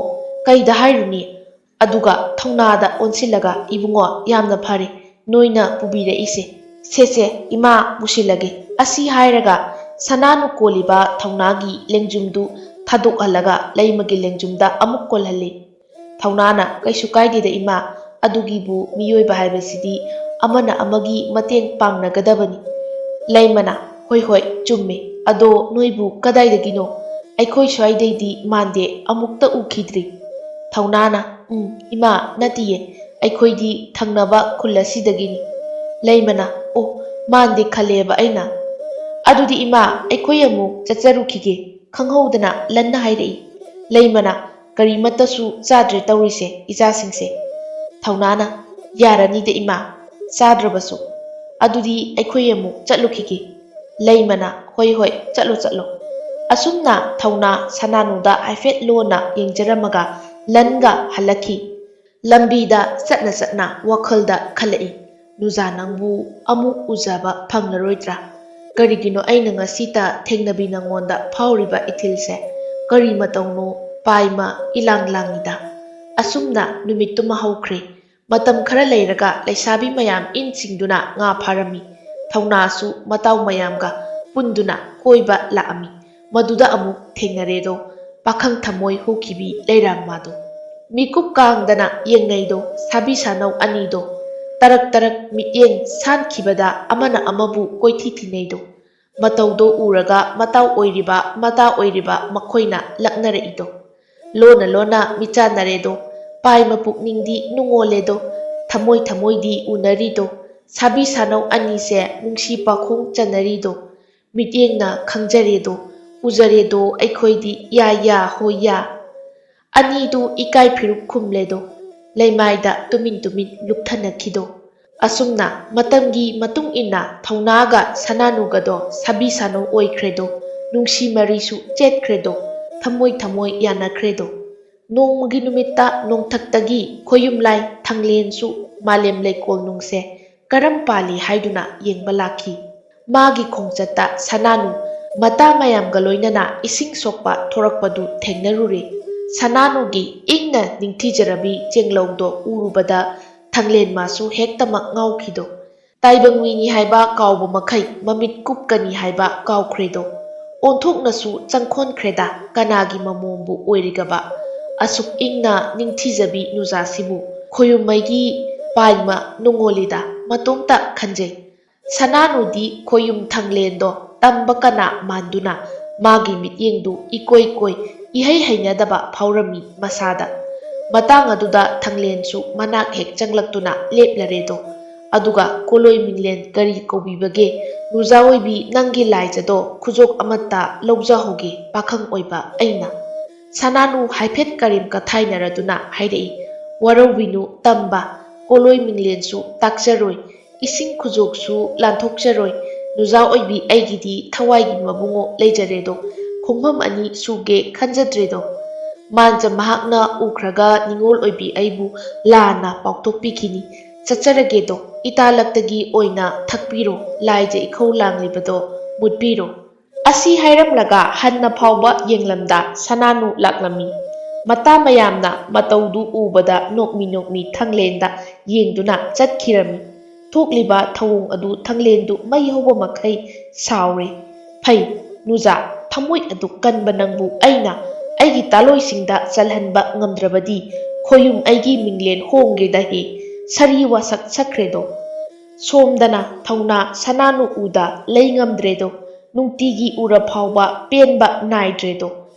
ꯀꯩꯗ ꯍꯥꯏꯔꯨꯅꯤ?" ꯑꯗꯨꯒ ꯊꯧꯅꯥꯗ ꯑꯣꯟꯁꯤꯜꯂꯒ, "ꯏꯕꯨꯡꯉꯣ, ꯌꯥꯝꯅ ꯐꯔꯦ ꯅꯣꯏꯅ ꯄꯨꯕꯤꯔꯛꯏꯁꯦ꯫ ꯁꯦ ꯁꯦ, ꯏꯃꯥ ꯄꯨꯁꯤꯜꯂꯒꯦ꯫" ꯑꯁꯤ ꯍꯥꯏꯔꯒ ꯁꯅꯥꯅꯨ ꯀꯣꯜꯂꯤꯕ ꯊꯧꯅꯥꯒꯤ ꯂꯦꯡꯖꯨꯝꯗꯨ ꯊꯥꯗꯣꯛꯍꯜꯂꯒ ꯂꯩꯃꯒꯤ ꯂꯦꯡꯖꯨꯝꯗ ꯑꯃꯨꯛ ꯀꯣꯜꯍꯜꯂꯤ꯫ ꯊꯧꯅꯥꯅ, "ꯀꯩꯁꯨ ꯀꯥꯏꯗꯦꯗ ꯏꯃꯥ, ꯑꯗꯨꯒꯤꯕꯨ ꯃꯤꯑꯣꯏꯕ ꯍꯥꯏꯕꯁꯤꯗꯤ ꯑꯃꯅ ꯑꯃꯒꯤ ꯃꯇꯦꯡ ꯄꯥꯡꯅꯒꯗꯕꯅꯤ꯫" ꯂꯩꯃꯅ, "ꯍꯣꯏ ꯍꯣꯏ, ꯆꯨꯝꯃꯦ꯫ ꯑꯗꯣ ꯅꯣꯏꯕꯨ ꯀꯗꯥꯏꯗꯒꯤꯅꯣ? ꯑꯩꯈꯣꯏ ꯁ꯭ꯋꯥꯏꯗꯩꯗꯤ ꯃꯥꯟꯗꯦ, ꯑꯃꯨꯛꯇ ꯎꯈꯤꯗ꯭ꯔꯤ꯫" ꯊꯧꯅꯥꯅ, "ꯎꯝ, ꯏꯃꯥ, ꯅꯠꯇꯤꯌꯦ, ꯑꯩꯈꯣꯏꯗꯤ ꯊꯪꯅꯕ ꯈꯨꯜ ꯑꯁꯤꯗꯒꯤꯅꯤ꯫" ꯂꯩꯃꯅ, "ꯑꯣ, ꯃꯥꯟꯗꯦ ꯈꯜꯂꯦꯕ ꯑꯩꯅ꯫ ꯑꯗꯨꯗꯤ ꯏꯃꯥ, ꯑꯩꯈꯣꯏ ꯑꯃꯨꯛ ꯆꯠꯆꯔꯨꯈꯤꯒꯦ꯫" ꯈꯪꯍꯧꯗꯅ ꯂꯟꯅ ꯍꯥꯏꯔꯛꯏ꯫ ꯂꯩꯃꯅ, "ꯀꯔꯤꯃꯠꯇꯁꯨ ꯆꯥꯗ꯭ꯔꯦ ꯇꯧꯔꯤꯁꯦ ꯏꯆꯥꯁꯤꯡꯁꯦ꯫" ꯊꯧꯅꯥꯅ, "ꯌꯥꯔꯅꯤꯗ ꯏꯃꯥ, ꯆꯥꯗ꯭ꯔꯕꯁꯨ꯫ ꯑꯗꯨꯗꯤ ꯑꯩꯈꯣꯏ ꯑꯃꯨꯛ ꯆꯠꯂꯨꯈꯤꯒꯦ꯫" ꯂꯩꯃꯅ, "ꯍꯣꯏ ꯍꯣꯏ, ꯆꯠꯂꯣ ꯆꯠꯂꯣ꯫" ꯑꯁꯨꯝꯅ ꯊꯧꯅꯥ ꯁꯅꯥꯅꯨꯗ ꯍꯥꯏꯐꯦꯠ ꯂꯣꯟꯅ ꯌꯦꯡꯖꯔꯝꯃꯒ ꯂꯟꯒ ꯍꯜꯂꯛꯈꯤ꯫ ꯂꯝꯕꯤꯗ ꯆꯠꯅ ꯆꯠꯅ ꯋꯥꯈꯜꯗ ꯈꯜꯂꯛꯏ, "ꯅꯨꯖꯥ ꯅꯪꯕꯨ ꯑꯃꯨꯛ ꯎꯖꯕ ꯐꯪꯂꯔꯣꯏꯗ꯭ꯔꯥ? ꯀꯔꯤꯒꯤꯅꯣ ꯑꯩꯅ ꯉꯁꯤꯇ ꯊꯦꯡꯅꯕꯤ ꯅꯪꯉꯣꯟꯗ ꯐꯥꯎꯔꯤꯕ ꯏꯊꯤꯜꯁꯦ? ꯀꯔꯤ ꯃꯇꯧꯅꯣ ꯄꯥꯏꯃ ꯏꯂꯥꯡ ꯂꯥꯡꯉꯤꯗ?" ꯑꯁꯨꯝꯅ ꯅꯨꯃꯤꯠꯇꯨꯃ ꯍꯧꯈ꯭ꯔꯦ꯫ ꯃꯇꯝ ꯈꯔ ꯂꯩꯔꯒ ꯂꯩꯁꯥꯕꯤ ꯃꯌꯥꯝ ꯏꯟ ꯆꯤꯡꯗꯨꯅ ꯉꯥ ꯐꯥꯔꯝꯃꯤ꯫ ꯊꯧꯅꯥꯁꯨ ꯃꯇꯥꯎ ꯃꯌꯥꯝꯒ ꯄꯨꯟꯗꯨꯅ ꯀꯣꯏꯕ ꯂꯥꯛꯑꯝꯃꯤ꯫ ꯃꯗꯨꯗ ꯑꯃꯨꯛ ꯊꯦꯡꯅꯔꯦꯗꯣ ꯄꯥꯈꯪ ꯊꯃꯣꯏ ꯍꯨꯈꯤꯕꯤ ꯂꯩꯔꯥꯝꯃꯗꯣ꯫ ꯃꯤꯀꯨꯞ ꯀꯥꯡꯗꯅ ꯌꯦꯡꯅꯩꯗꯣ ꯁꯥꯕꯤ ꯁꯥꯅꯧ ꯑꯅꯤꯗꯣ꯫ ꯇꯔꯛ ꯇꯔꯛ ꯃꯤꯠꯌꯦꯡ ꯁꯥꯟꯈꯤꯕꯗ ꯑꯃꯅ ꯑꯃꯕꯨ ꯀꯣꯏꯊꯤ ꯊꯤꯅꯩꯗꯣ꯫ ꯃꯇꯧꯗꯣ ꯎꯔꯒ ꯃꯇꯥꯎ ꯑꯣꯏꯔꯤꯕ, ꯃꯇꯥ ꯑꯣꯏꯔꯤꯕ ꯃꯈꯣꯏꯅ ꯂꯛꯅꯔꯛꯏꯗꯣ꯫ ꯂꯣꯟꯅ ꯂꯣꯟꯅ ꯃꯤꯆꯥꯟꯅꯔꯦꯗꯣ꯫ ꯄꯥꯏꯃ ꯄꯨꯛꯅꯤꯡꯗꯤ ꯅꯨꯡꯉꯣꯜꯂꯦꯗꯣ꯫ ꯊꯃꯣꯏ ꯊꯃꯣꯏꯗꯤ ꯎꯅꯔꯤꯗꯣ꯫ ꯁꯥꯕꯤ ꯁꯥꯅꯧ ꯑꯅꯤꯁꯦ ꯅꯨꯡꯁꯤ ꯄꯥꯈꯣꯡ ꯆꯟꯅꯔꯤꯗꯣ꯫ ꯃꯤꯠꯌꯦꯡꯅ ꯈꯪꯖꯔꯦꯗꯣ꯫ ꯎꯖꯔꯦꯗꯣ ꯑꯩꯈꯣꯏꯗꯤ ꯌꯥ ꯌꯥ ꯍꯣꯏ ꯌꯥ꯫ ꯑꯅꯤꯗꯨ ꯏꯀꯥꯏ ꯐꯤꯔꯨꯛ ꯈꯨꯝꯂꯦꯗꯣ꯫ ꯂꯩꯃꯥꯏꯗ ꯇꯨꯃꯤꯟ ꯇꯨꯃꯤꯟ ꯂꯨꯞꯊꯅꯈꯤꯗꯣ꯫ ꯑꯁꯨꯝꯅ ꯃꯇꯝꯒꯤ ꯃꯇꯨꯡ ꯏꯟꯅ ꯊꯧꯅꯥꯒ ꯁꯅꯥꯅꯨꯒꯗꯣ ꯁꯥꯕꯤ ꯁꯥꯅꯧ ꯑꯣꯏꯈ꯭ꯔꯦꯗꯣ꯫ ꯅꯨꯡꯁꯤ ꯃꯔꯤꯁꯨ ꯆꯦꯠꯈ꯭ꯔꯦꯗꯣ꯫ ꯊꯃꯣꯏ ꯊꯃꯣꯏ ꯌꯥꯅꯈ꯭ꯔꯦꯗꯣ꯫ ꯅꯣꯡꯃꯒꯤ ꯅꯨꯃꯤꯠꯇ ꯅꯣꯡꯊꯛꯇꯒꯤ ꯈꯣꯌꯨꯝꯂꯥꯏ ꯊꯥꯡꯂꯦꯟꯁꯨ ꯃꯥꯂꯦꯝ ꯂꯩꯀꯣꯜ ꯅꯨꯡꯁꯦ ꯀꯔꯝ ꯄꯥꯜꯂꯤ ꯍꯥꯏꯗꯨꯅ ꯌꯦꯡꯕ ꯂꯥꯛꯈꯤ꯫ ꯃꯥꯒꯤ ꯈꯣꯡꯆꯠꯇ ꯁꯅꯥꯅꯨ ꯃꯇꯥ ꯃꯌꯥꯝꯒ ꯂꯣꯏꯅꯅ ꯏꯁꯤꯡ ꯁꯣꯛꯄ ꯊꯣꯔꯛꯄꯗꯨ ꯊꯦꯡꯅꯔꯨꯔꯦ꯫ ꯁꯅꯥꯅꯨꯒꯤ ꯏꯪꯅ ꯅꯤꯡꯊꯤꯖꯔꯕꯤ ꯆꯦꯡꯂꯧꯗꯣ ꯎꯔꯨꯕꯗ ꯊꯥꯡꯂꯦꯟ ꯃꯥꯁꯨ ꯍꯦꯛꯇꯃꯛ ꯉꯥꯎꯈꯤꯗꯣ꯫ ꯇꯥꯏꯕꯪ ꯃꯤꯅꯤ ꯍꯥꯏꯕ ꯀꯥꯎꯕ ꯃꯈꯩ ꯃꯃꯤꯠ ꯀꯨꯞꯀꯅꯤ ꯍꯥꯏꯕ ꯀꯥꯎꯈ꯭ꯔꯦꯗꯣ꯫ ꯑꯣꯟꯊꯣꯛꯅꯁꯨ ꯆꯪꯈꯣꯟꯈ꯭ꯔꯦꯗ ꯀꯅꯥꯒꯤ ꯃꯃꯣꯝꯕꯨ ꯑꯣꯏꯔꯤꯒꯕ꯫ ꯑꯁꯨꯛ ꯏꯪꯅ ꯅꯤꯡꯊꯤꯖꯕꯤ ꯅꯨꯖꯥꯁꯤꯕꯨ ꯈꯣꯌꯨꯝꯃꯩꯒꯤ ꯄꯥꯏꯃ ꯅꯨꯡꯉꯣꯜꯂꯤꯗ ꯃꯇꯣꯝꯇ ꯈꯟꯖꯩ꯫ ꯁꯅꯥꯅꯨꯗꯤ ꯈꯣꯌꯨꯝ ꯊꯥꯡꯂꯦꯟꯗꯣ ꯇꯝꯕ ꯀꯅꯥ ꯃꯥꯟꯗꯨꯅ ꯃꯥꯒꯤ ꯃꯤꯠꯌꯦꯡꯗꯨ ꯏꯀꯣꯏ ꯀꯣꯏ ꯏꯍꯩ ꯍꯩꯅꯗꯕ ꯐꯥꯎꯔꯝꯃꯤ ꯃꯁꯥꯗ꯫ ꯃꯇꯥꯡ ꯑꯗꯨꯗ ꯊꯥꯡꯂꯦꯟꯁꯨ ꯃꯅꯥꯛ ꯍꯦꯛ ꯆꯪꯂꯛꯇꯨꯅ ꯂꯦꯞꯂꯔꯦꯗꯣ꯫ ꯑꯗꯨꯒ ꯀꯣꯂꯣꯏ ꯃꯤꯡꯂꯦꯟ ꯀꯔꯤ ꯀꯧꯕꯤꯕꯒꯦ? ꯅꯨꯖꯥ ꯑꯣꯏꯕꯤ ꯅꯪꯒꯤ ꯂꯥꯏꯖꯗꯣ ꯈꯨꯖꯣꯛ ꯑꯃꯠꯇ ꯂꯧꯖꯍꯧꯒꯦ ꯄꯥꯈꯪ ꯑꯣꯏꯕ ꯑꯩꯅ꯫ ꯁꯅꯥꯅꯨ ꯍꯥꯏꯐꯦꯠ ꯀꯔꯦꯝ ꯀꯊꯥꯏꯅꯔꯗꯨꯅ ꯍꯥꯏꯔꯛꯏ, ꯋꯥꯔꯧꯕꯤꯅꯨ ꯇꯝꯕ, ꯀꯣꯂꯣꯏ ꯃꯤꯡꯂꯦꯟꯁꯨ ꯇꯥꯛꯆꯔꯣꯏ, ꯏꯁꯤꯡ ꯈꯨꯖꯣꯛꯁꯨ ꯂꯥꯟꯊꯣꯛꯆꯔꯣꯏ, ꯅꯨꯖꯥ ꯑꯣꯏꯕꯤ ꯑꯩꯒꯤꯗꯤ ꯊꯋꯥꯏꯒꯤ ꯃꯕꯨꯡꯉꯣ ꯂꯩꯖꯔꯦꯗꯣ, ꯈꯣꯡꯐꯝ ꯑꯅꯤ ꯁꯨꯒꯦ ꯈꯟꯖꯗ꯭ꯔꯦꯗꯣ꯫ ꯃꯥꯟꯖ ꯃꯍꯥꯛꯅ ꯎꯈ꯭ꯔꯒ ꯅꯤꯉꯣꯜ ꯑꯣꯏꯕꯤ ꯑꯩꯕꯨ ꯂꯥꯟꯅ ꯄꯥꯎꯊꯣꯛꯄꯤꯈꯤꯅꯤ, ꯆꯠꯆꯔꯒꯦꯗꯣ, ꯏꯇꯥꯂꯛꯇꯒꯤ ꯑꯣꯏꯅ ꯊꯛꯄꯤꯔꯣ, ꯂꯥꯏꯖ ꯏꯈꯧ ꯂꯥꯡꯂꯤꯕꯗꯣ ꯃꯨꯠꯄꯤꯔꯣ꯫ ꯑꯁꯤ ꯍꯥꯏꯔꯝꯂꯒ ꯍꯟꯅ ꯐꯥꯎꯕ ꯌꯦꯡꯂꯝꯗ ꯁꯅꯥꯅꯨ ꯂꯥꯛꯂꯝꯃꯤ꯫ ꯃꯇꯥ ꯃꯌꯥꯝꯅ ꯃꯇꯧꯗꯨ ꯎꯕꯗ ꯅꯣꯛꯃꯤ ꯅꯣꯛꯃꯤ ꯊꯥꯡꯂꯦꯟꯗ ꯌꯦꯡꯗꯨꯅ ꯆꯠꯈꯤꯔꯝꯃꯤ꯫ ꯊꯣꯛꯂꯤꯕ ꯊꯧꯑꯣꯡ ꯑꯗꯨ ꯊꯥꯡꯂꯦꯟꯗꯨ ꯃꯩ ꯍꯧꯕ ꯃꯈꯩ ꯁꯥꯎꯔꯦ꯫ ꯐꯩ, ꯅꯨꯖꯥ, ꯊꯃꯣꯏ ꯑꯗꯨ ꯀꯟꯕ ꯅꯪꯕꯨ ꯑꯩꯅ ꯑꯩꯒꯤ ꯇꯥꯂꯣꯏꯁꯤꯡꯗ ꯆꯜꯍꯟꯕ ꯉꯝꯗ꯭ꯔꯕꯗꯤ ꯈꯣꯌꯨꯝ ꯑꯩꯒꯤ ꯃꯤꯡꯂꯦꯟ ꯍꯣꯡꯒꯦꯗ ꯍꯦ꯫ ꯁꯥꯔꯤ ꯋꯥꯁꯛ ꯁꯛꯈ꯭ꯔꯦꯗꯣ꯫ ꯁꯣꯝꯗꯅ ꯊꯧꯅꯥ ꯁꯅꯥꯅꯨ ꯎꯗ ꯂꯩ ꯉꯝꯗ꯭ꯔꯦꯗꯣ꯫ ꯅꯨꯡꯇꯤꯒꯤ ꯎꯔ ꯐꯥꯎꯕ ꯄꯦꯟꯕ ꯅꯥꯏꯗ꯭ꯔꯦꯗꯣ꯫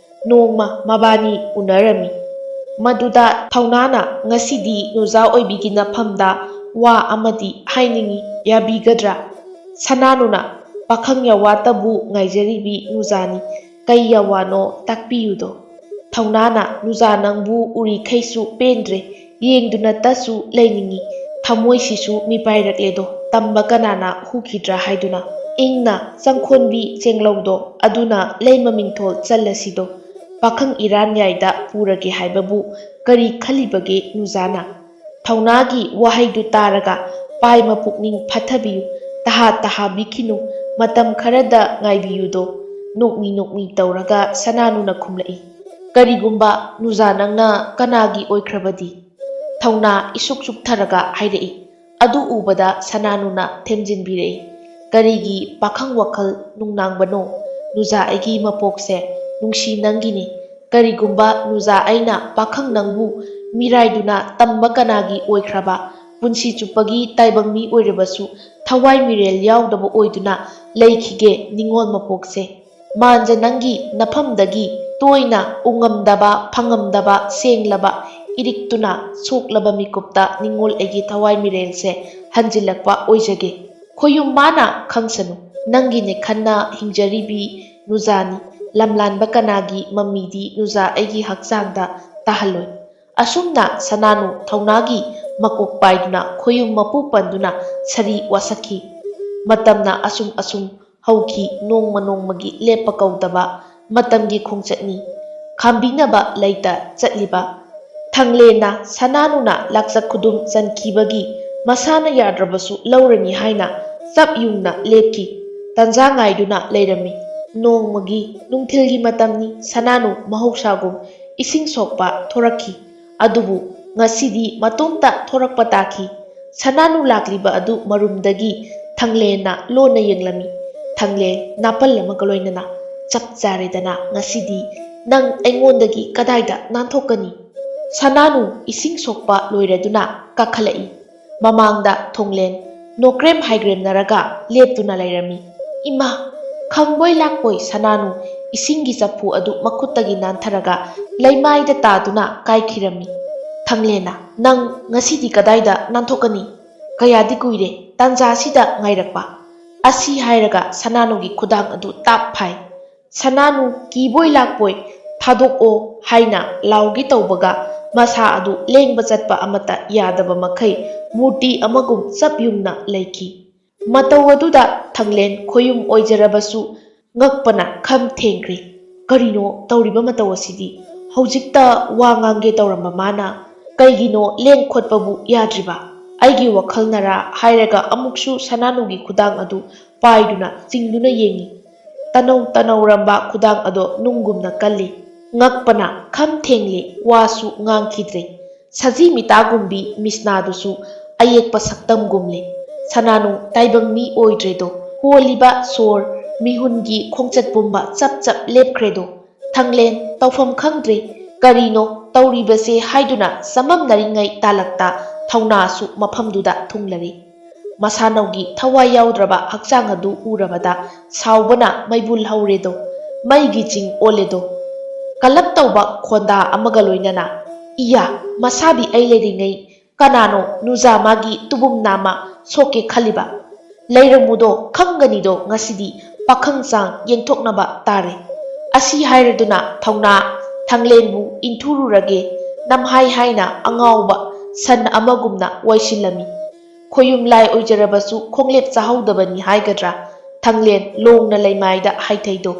ꯅꯣꯡꯃ ꯃꯕꯥꯅꯤ ꯎꯅꯔꯝꯃꯤ꯫ ꯃꯗꯨꯗ ꯊꯧꯅꯥꯅ ꯉꯁꯤꯗꯤ ꯅꯨꯖꯥ ꯑꯣꯏꯕꯤꯒꯤ ꯅꯐꯝꯗ ꯋꯥ ꯑꯃꯗꯤ ꯍꯥꯏꯅꯤꯡꯏ, ꯌꯥꯕꯤꯒꯗ꯭ꯔꯥ? ꯁꯅꯥꯅꯨꯅ ꯄꯥꯈꯪ ꯌꯥꯋꯥꯇꯕꯨ ꯉꯥꯏꯖꯔꯤꯕꯤ ꯅꯨꯖꯥꯅꯤ, ꯀꯩ ꯌꯥꯋꯥꯅꯣ ꯇꯥꯛꯄꯤꯌꯨꯗꯣ꯫ ꯊꯧꯅꯥꯅ ꯅꯨꯖꯥ ꯅꯪꯕꯨ ꯎꯔꯤꯈꯩꯁꯨ ꯄꯦꯟꯗ꯭ꯔꯦ, ꯌꯦꯡꯗꯨꯅꯇꯁꯨ ꯂꯩꯅꯤꯡꯏ, ꯊꯃꯣꯏꯁꯤꯁꯨ ꯃꯤꯄꯥꯏꯔꯛꯂꯦꯗꯣ, ꯇꯝꯕ ꯀꯅꯥꯅ ꯍꯨꯈꯤꯗ꯭ꯔꯥ ꯍꯥꯏꯗꯨꯅ꯫ ꯏꯪꯅ ꯆꯪꯈꯣꯟꯕꯤ ꯆꯦꯡꯂꯧꯗꯣ, ꯑꯗꯨꯅ ꯂꯩꯃ ꯃꯤꯡꯊꯣꯜ ꯆꯜꯂꯁꯤꯗꯣ꯫ ꯄꯥꯈꯪ ꯏꯔꯥꯟꯌꯥꯏꯗ ꯄꯨꯔꯒꯦ ꯍꯥꯏꯕꯕꯨ ꯀꯔꯤ ꯈꯜꯂꯤꯕꯒꯦ ꯅꯨꯖꯥꯅ? ꯊꯧꯅꯥꯒꯤ ꯋꯥꯍꯩꯗꯨ ꯇꯥꯔꯒ ꯄꯥꯏ ꯃꯄꯨꯛꯅꯤꯡ ꯐꯠꯊꯕꯤꯌꯨ, ꯇꯍꯥ ꯇꯍꯥꯕꯤꯈꯤꯅꯨ, ꯃꯇꯝ ꯈꯔꯗ ꯉꯥꯏꯕꯤꯌꯨꯗꯣ꯫ ꯅꯣꯛꯃꯤ ꯅꯣꯛꯃꯤ ꯇꯧꯔꯒ ꯁꯅꯥꯅꯨꯅ ꯈꯨꯝꯂꯛꯏ, ꯀꯔꯤꯒꯨꯝꯕ ꯅꯨꯖꯥ ꯅꯪꯅ ꯀꯅꯥꯒꯤ ꯑꯣꯏꯈ꯭ꯔꯕꯗꯤ? ꯊꯧꯅꯥ ꯏꯁꯨꯛ ꯁꯨꯛꯊꯔꯒ ꯍꯥꯏꯔꯛꯏ꯫ ꯑꯗꯨ ꯎꯕꯗ ꯁꯅꯥꯅꯨꯅ ꯊꯦꯝꯖꯤꯟꯕꯤꯔꯛꯏ, ꯀꯔꯤꯒꯤ ꯄꯥꯈꯪ ꯋꯥꯈꯜ ꯅꯨꯡꯅꯥꯡꯕꯅꯣ? ꯅꯨꯖꯥ ꯑꯩꯒꯤ ꯃꯄꯣꯛꯁꯦ ꯅꯨꯡꯁꯤ ꯅꯪꯒꯤꯅꯤ꯫ ꯀꯔꯤꯒꯨꯝꯕ ꯅꯨꯖꯥ ꯑꯩꯅ ꯄꯥꯈꯪ ꯅꯪꯕꯨ ꯃꯤꯔꯥꯏꯗꯨꯅ ꯇꯝꯕ ꯀꯅꯥꯒꯤ ꯑꯣꯏꯈ꯭ꯔꯕ, ꯄꯨꯟꯁꯤ ꯆꯨꯞꯄꯒꯤ ꯇꯥꯏꯕꯪ ꯃꯤ ꯑꯣꯏꯔꯕꯁꯨ ꯊꯋꯥꯏ ꯃꯤꯔꯦꯜ ꯌꯥꯎꯗꯕ ꯑꯣꯏꯗꯨꯅ ꯂꯩꯈꯤꯒꯦ ꯅꯤꯡꯉꯣꯜ ꯃꯄꯣꯛꯁꯦ꯫ ꯃꯥꯟꯖ ꯅꯪꯒꯤ ꯅꯐꯝꯗꯒꯤ ꯇꯣꯏꯅ ꯎꯉꯝꯗꯕ, ꯐꯪꯉꯝꯗꯕ, ꯁꯦꯡꯂꯕ, ꯏꯔꯤꯛꯇꯨꯅ ꯁꯣꯛꯂꯕ ꯃꯤꯀꯨꯞꯇ ꯅꯤꯡꯉꯣꯜ ꯑꯩꯒꯤ ꯊꯋꯥꯏ ꯃꯤꯔꯦꯜꯁꯦ ꯍꯟꯖꯤꯜꯂꯛꯄ ꯑꯣꯏꯖꯒꯦ꯫ ꯈꯣꯌꯨꯝ ꯃꯥꯅ ꯈꯪꯁꯅꯨ, ꯅꯪꯒꯤꯅꯦ ꯈꯟꯅ ꯍꯤꯡꯖꯔꯤꯕꯤ ꯅꯨꯖꯥꯅꯤ꯫ ꯂꯝꯂꯥꯟꯕ ꯀꯅꯥꯒꯤ ꯃꯃꯤꯗꯤ ꯅꯨꯖꯥ ꯑꯩꯒꯤ ꯍꯛꯆꯥꯡꯗ ꯇꯥꯍꯜꯂꯣꯏ꯫ ꯑꯁꯨꯝꯅ ꯁꯅꯥꯅꯨ ꯊꯧꯅꯥꯒꯤ ꯃꯀꯣꯛ ꯄꯥꯏꯗꯨꯅ ꯈꯣꯌꯨꯝ ꯃꯄꯨ ꯄꯟꯗꯨꯅ ꯁꯥꯔꯤ ꯋꯥꯁꯛꯈꯤ꯫ ꯃꯇꯝꯅ ꯑꯁꯨꯝ ꯑꯁꯨꯝ ꯍꯧꯈꯤ, ꯅꯣꯡꯃ ꯅꯣꯡꯃꯒꯤ ꯂꯦꯞꯄ ꯀꯧꯗꯕ ꯃꯇꯝꯒꯤ ꯈꯣꯡꯆꯠꯅꯤ꯫ ꯈꯥꯝꯕꯤꯅꯕ ꯂꯩꯇ ꯆꯠꯂꯤꯕ ꯊꯪꯂꯦꯟꯅ ꯁꯅꯥꯅꯨꯅ ꯂꯥꯛꯆ ꯈꯨꯗꯨꯝ ꯆꯟꯈꯤꯕꯒꯤ ꯃꯁꯥꯅ ꯌꯥꯗ꯭ꯔꯕꯁꯨ ꯂꯧꯔꯅꯤ ꯍꯥꯏꯅ ꯆꯞ ꯌꯨꯡꯅ ꯂꯦꯞꯈꯤ꯫ ꯇꯟꯖꯥ ꯉꯥꯏꯗꯨꯅ ꯂꯩꯔꯝꯃꯤ꯫ ꯅꯣꯡꯃꯒꯤ ꯅꯨꯡꯊꯤꯜꯒꯤ ꯃꯇꯝꯅꯤ꯫ ꯁꯅꯥꯅꯨ ꯃꯍꯧꯁꯥꯒꯨꯝ ꯏꯁꯤꯡ ꯁꯣꯛꯄ ꯊꯣꯔꯛꯈꯤ꯫ ꯑꯗꯨꯕꯨ ꯉꯁꯤꯗꯤ ꯃꯇꯣꯝꯇ ꯊꯣꯔꯛꯄ ꯇꯥꯈꯤ꯫ ꯁꯅꯥꯅꯨ ꯂꯥꯛꯂꯤꯕ ꯑꯗꯨ ꯃꯔꯨꯝꯗꯒꯤ ꯊꯪꯂꯦꯟꯅ ꯂꯣꯟꯅ ꯌꯦꯡꯂꯝꯃꯤ꯫ ꯊꯪꯂꯦꯟ ꯅꯥꯄꯜ ꯑꯃꯒ ꯂꯣꯏꯅꯅ, "ꯆꯞ ꯆꯥꯔꯦꯗꯅ, ꯉꯁꯤꯗꯤ ꯅꯪ ꯑꯩꯉꯣꯟꯗꯒꯤ ꯀꯗꯥꯏꯗ ꯅꯥꯟꯊꯣꯛꯀꯅꯤ?" ꯁꯅꯥꯅꯨ ꯏꯁꯤꯡ ꯁꯣꯛꯄ ꯂꯣꯏꯔꯗꯨꯅ ꯀꯥꯈꯠꯂꯛꯏ꯫ ꯃꯃꯥꯡꯗ ꯊꯣꯡꯂꯦꯟ ꯅꯣꯀ꯭ꯔꯦꯝ ꯍꯥꯏꯒ꯭ꯔꯦꯝꯅꯔꯒ ꯂꯦꯞꯇꯨꯅ ꯂꯩꯔꯝꯃꯤ꯫ ꯏꯃꯥ! ꯈꯪꯕꯣꯏ ꯂꯥꯛꯄꯣꯏ ꯁꯅꯥꯅꯨ ꯏꯁꯤꯡꯒꯤ ꯆꯐꯨ ꯑꯗꯨ ꯃꯈꯨꯠꯇꯒꯤ ꯅꯥꯟꯊꯔꯒ ꯂꯩꯃꯥꯏꯗ ꯇꯥꯗꯨꯅ ꯀꯥꯏꯈꯤꯔꯝꯃꯤ꯫ "ꯊꯥꯡꯂꯦꯟꯅ, ꯅꯪ ꯉꯁꯤꯗꯤ ꯀꯗꯥꯏꯗ ꯅꯥꯟꯊꯣꯛꯀꯅꯤ? ꯀꯌꯥꯗꯤ ꯀꯨꯏꯔꯦ ꯇꯥꯟꯖꯥꯁꯤꯗ ꯉꯥꯏꯔꯛꯄ?" ꯑꯁꯤ ꯍꯥꯏꯔꯒ ꯁꯅꯥꯅꯨꯒꯤ ꯈꯨꯗꯥꯡ ꯑꯗꯨ ꯇꯥꯞ ꯐꯥꯏ꯫ ꯁꯅꯥꯅꯨ ꯀꯤꯕꯣꯏ ꯂꯥꯛꯄꯣꯏ "ꯊꯥꯗꯣꯛꯑꯣ" ꯍꯥꯏꯅ ꯂꯥꯎꯒꯦ ꯇꯧꯕꯒ ꯃꯁꯥ ꯑꯗꯨ ꯂꯦꯡꯕ ꯆꯠꯄ ꯑꯃꯠꯇ ꯌꯥꯗꯕ ꯃꯈꯩ ꯃꯨꯔꯇꯤ ꯑꯃꯒꯨꯝ ꯆꯞ ꯌꯨꯡꯅ ꯂꯩꯈꯤ꯫ ꯃꯇꯧ ꯑꯗꯨꯗ ꯊꯥꯡꯂꯦꯟ ꯈꯣꯌꯨꯝ ꯑꯣꯏꯖꯔꯕꯁꯨ ꯉꯛꯄꯅ ꯈꯝ ꯊꯦꯡꯈ꯭ꯔꯦ꯫ "ꯀꯔꯤꯅꯣ ꯇꯧꯔꯤꯕ ꯃꯇꯧ ꯑꯁꯤꯗꯤ? ꯍꯧꯖꯤꯛꯇ ꯋꯥ ꯉꯥꯡꯒꯦ ꯇꯧꯔꯝꯕ ꯃꯥꯅ ꯀꯩꯒꯤꯅꯣ ꯂꯦꯡ ꯈꯣꯠꯄꯕꯨ ꯌꯥꯗ꯭ꯔꯤꯕ? ꯑꯩꯒꯤ ꯋꯥꯈꯜꯅꯔꯥ?" ꯍꯥꯏꯔꯒ ꯑꯃꯨꯛꯁꯨ ꯁꯅꯥꯅꯨꯒꯤ ꯈꯨꯗꯥꯡ ꯑꯗꯨ ꯄꯥꯏꯗꯨꯅ ꯆꯤꯡꯗꯨꯅ ꯌꯦꯡꯉꯤ꯫ ꯇꯅꯧ ꯇꯅꯧꯔꯝꯕ ꯈꯨꯗꯥꯡ ꯑꯗꯣ ꯅꯨꯡꯒꯨꯝꯅ ꯀꯜꯂꯤ꯫ ꯉꯛꯄꯅ ꯈꯝ ꯊꯦꯡꯂꯦ, ꯋꯥꯁꯨ ꯉꯥꯡꯈꯤꯗ꯭ꯔꯦ꯫ ꯁꯖꯤ ꯃꯤꯇꯥꯒꯨꯝꯕꯤ ꯃꯤꯁꯅꯥꯗꯨꯁꯨ ꯑꯌꯦꯛꯄ ꯁꯛꯇꯝꯒꯨꯝꯂꯦ꯫ ꯁꯅꯥꯅꯨ ꯇꯥꯏꯕꯪ ꯃꯤ ꯑꯣꯏꯗ꯭ꯔꯦꯗꯣ꯫ ꯍꯣꯜꯂꯤꯕ ꯁꯣꯔ, ꯃꯤꯍꯨꯟꯒꯤ ꯈꯣꯡꯆꯠ ꯄꯨꯝꯕ ꯆꯞ ꯆꯞ ꯂꯦꯞꯈ꯭ꯔꯦꯗꯣ꯫ ꯊꯥꯡꯂꯦꯟ ꯇꯧꯐꯝ ꯈꯪꯗ꯭ꯔꯦ꯫ ꯀꯔꯤꯅꯣ ꯇꯧꯔꯤꯕꯁꯦ ꯍꯥꯏꯗꯨꯅ ꯆꯃꯝꯅꯔꯤꯉꯩ ꯇꯥꯂꯛꯇ ꯊꯧꯅꯥꯁꯨ ꯃꯐꯝꯗꯨꯗ ꯊꯨꯡꯂꯔꯤ꯫ ꯃꯁꯥꯅꯧꯒꯤ ꯊꯋꯥꯏ ꯌꯥꯎꯗ꯭ꯔꯕ ꯍꯛꯆꯥꯡ ꯑꯗꯨ ꯎꯔꯕꯗ ꯁꯥꯎꯕꯅ ꯃꯩꯕꯨꯜ ꯍꯧꯔꯦꯗꯣ, ꯃꯩꯒꯤ ꯆꯤꯡ ꯑꯣꯜꯂꯦꯗꯣ꯫ ꯀꯂꯞ ꯇꯧꯕ ꯈꯣꯟꯗꯥ ꯑꯃꯒ ꯂꯣꯏꯅꯅ, "ꯏꯌꯥ, ꯃꯁꯥꯕꯤ ꯑꯩ ꯂꯩꯔꯤꯉꯩ ꯀꯅꯥꯅꯣ ꯅꯨꯖꯥ ꯃꯥꯒꯤ ꯇꯨꯕꯨꯝ ꯅꯥꯝꯃ ꯁꯣꯛꯀꯦ ꯈꯜꯂꯤꯕ? ꯂꯩꯔꯝꯃꯨꯗꯣ, ꯈꯪꯒꯅꯤꯗꯣ, ꯉꯁꯤꯗꯤ ꯄꯥꯈꯪ ꯆꯥꯡ ꯌꯦꯡꯊꯣꯛꯅꯕ ꯇꯥꯔꯦ"꯫ ꯑꯁꯤ ꯍꯥꯏꯔꯗꯨꯅ ꯊꯧꯅꯥ ꯊꯥꯡꯂꯦꯟꯕꯨ ꯏꯟꯊꯨꯔꯨꯔꯒꯦ ꯅꯝꯍꯥꯏ ꯍꯥꯏꯅ ꯑꯉꯥꯎꯕ ꯁꯟ ꯑꯃꯒꯨꯝꯅ ꯋꯥꯏꯁꯤꯜꯂꯝꯃꯤ꯫ ꯈꯣꯌꯨꯝ ꯂꯥꯏ ꯑꯣꯏꯖꯔꯕꯁꯨ ꯈꯣꯡꯂꯦꯞ ꯆꯥꯍꯧꯗꯕꯅꯤ ꯍꯥꯏꯒꯗ꯭ꯔꯥ, ꯊꯥꯡꯂꯦꯟ ꯂꯣꯡꯅ ꯂꯩꯃꯥꯏꯗ ꯍꯥꯏꯊꯩꯗꯣ꯫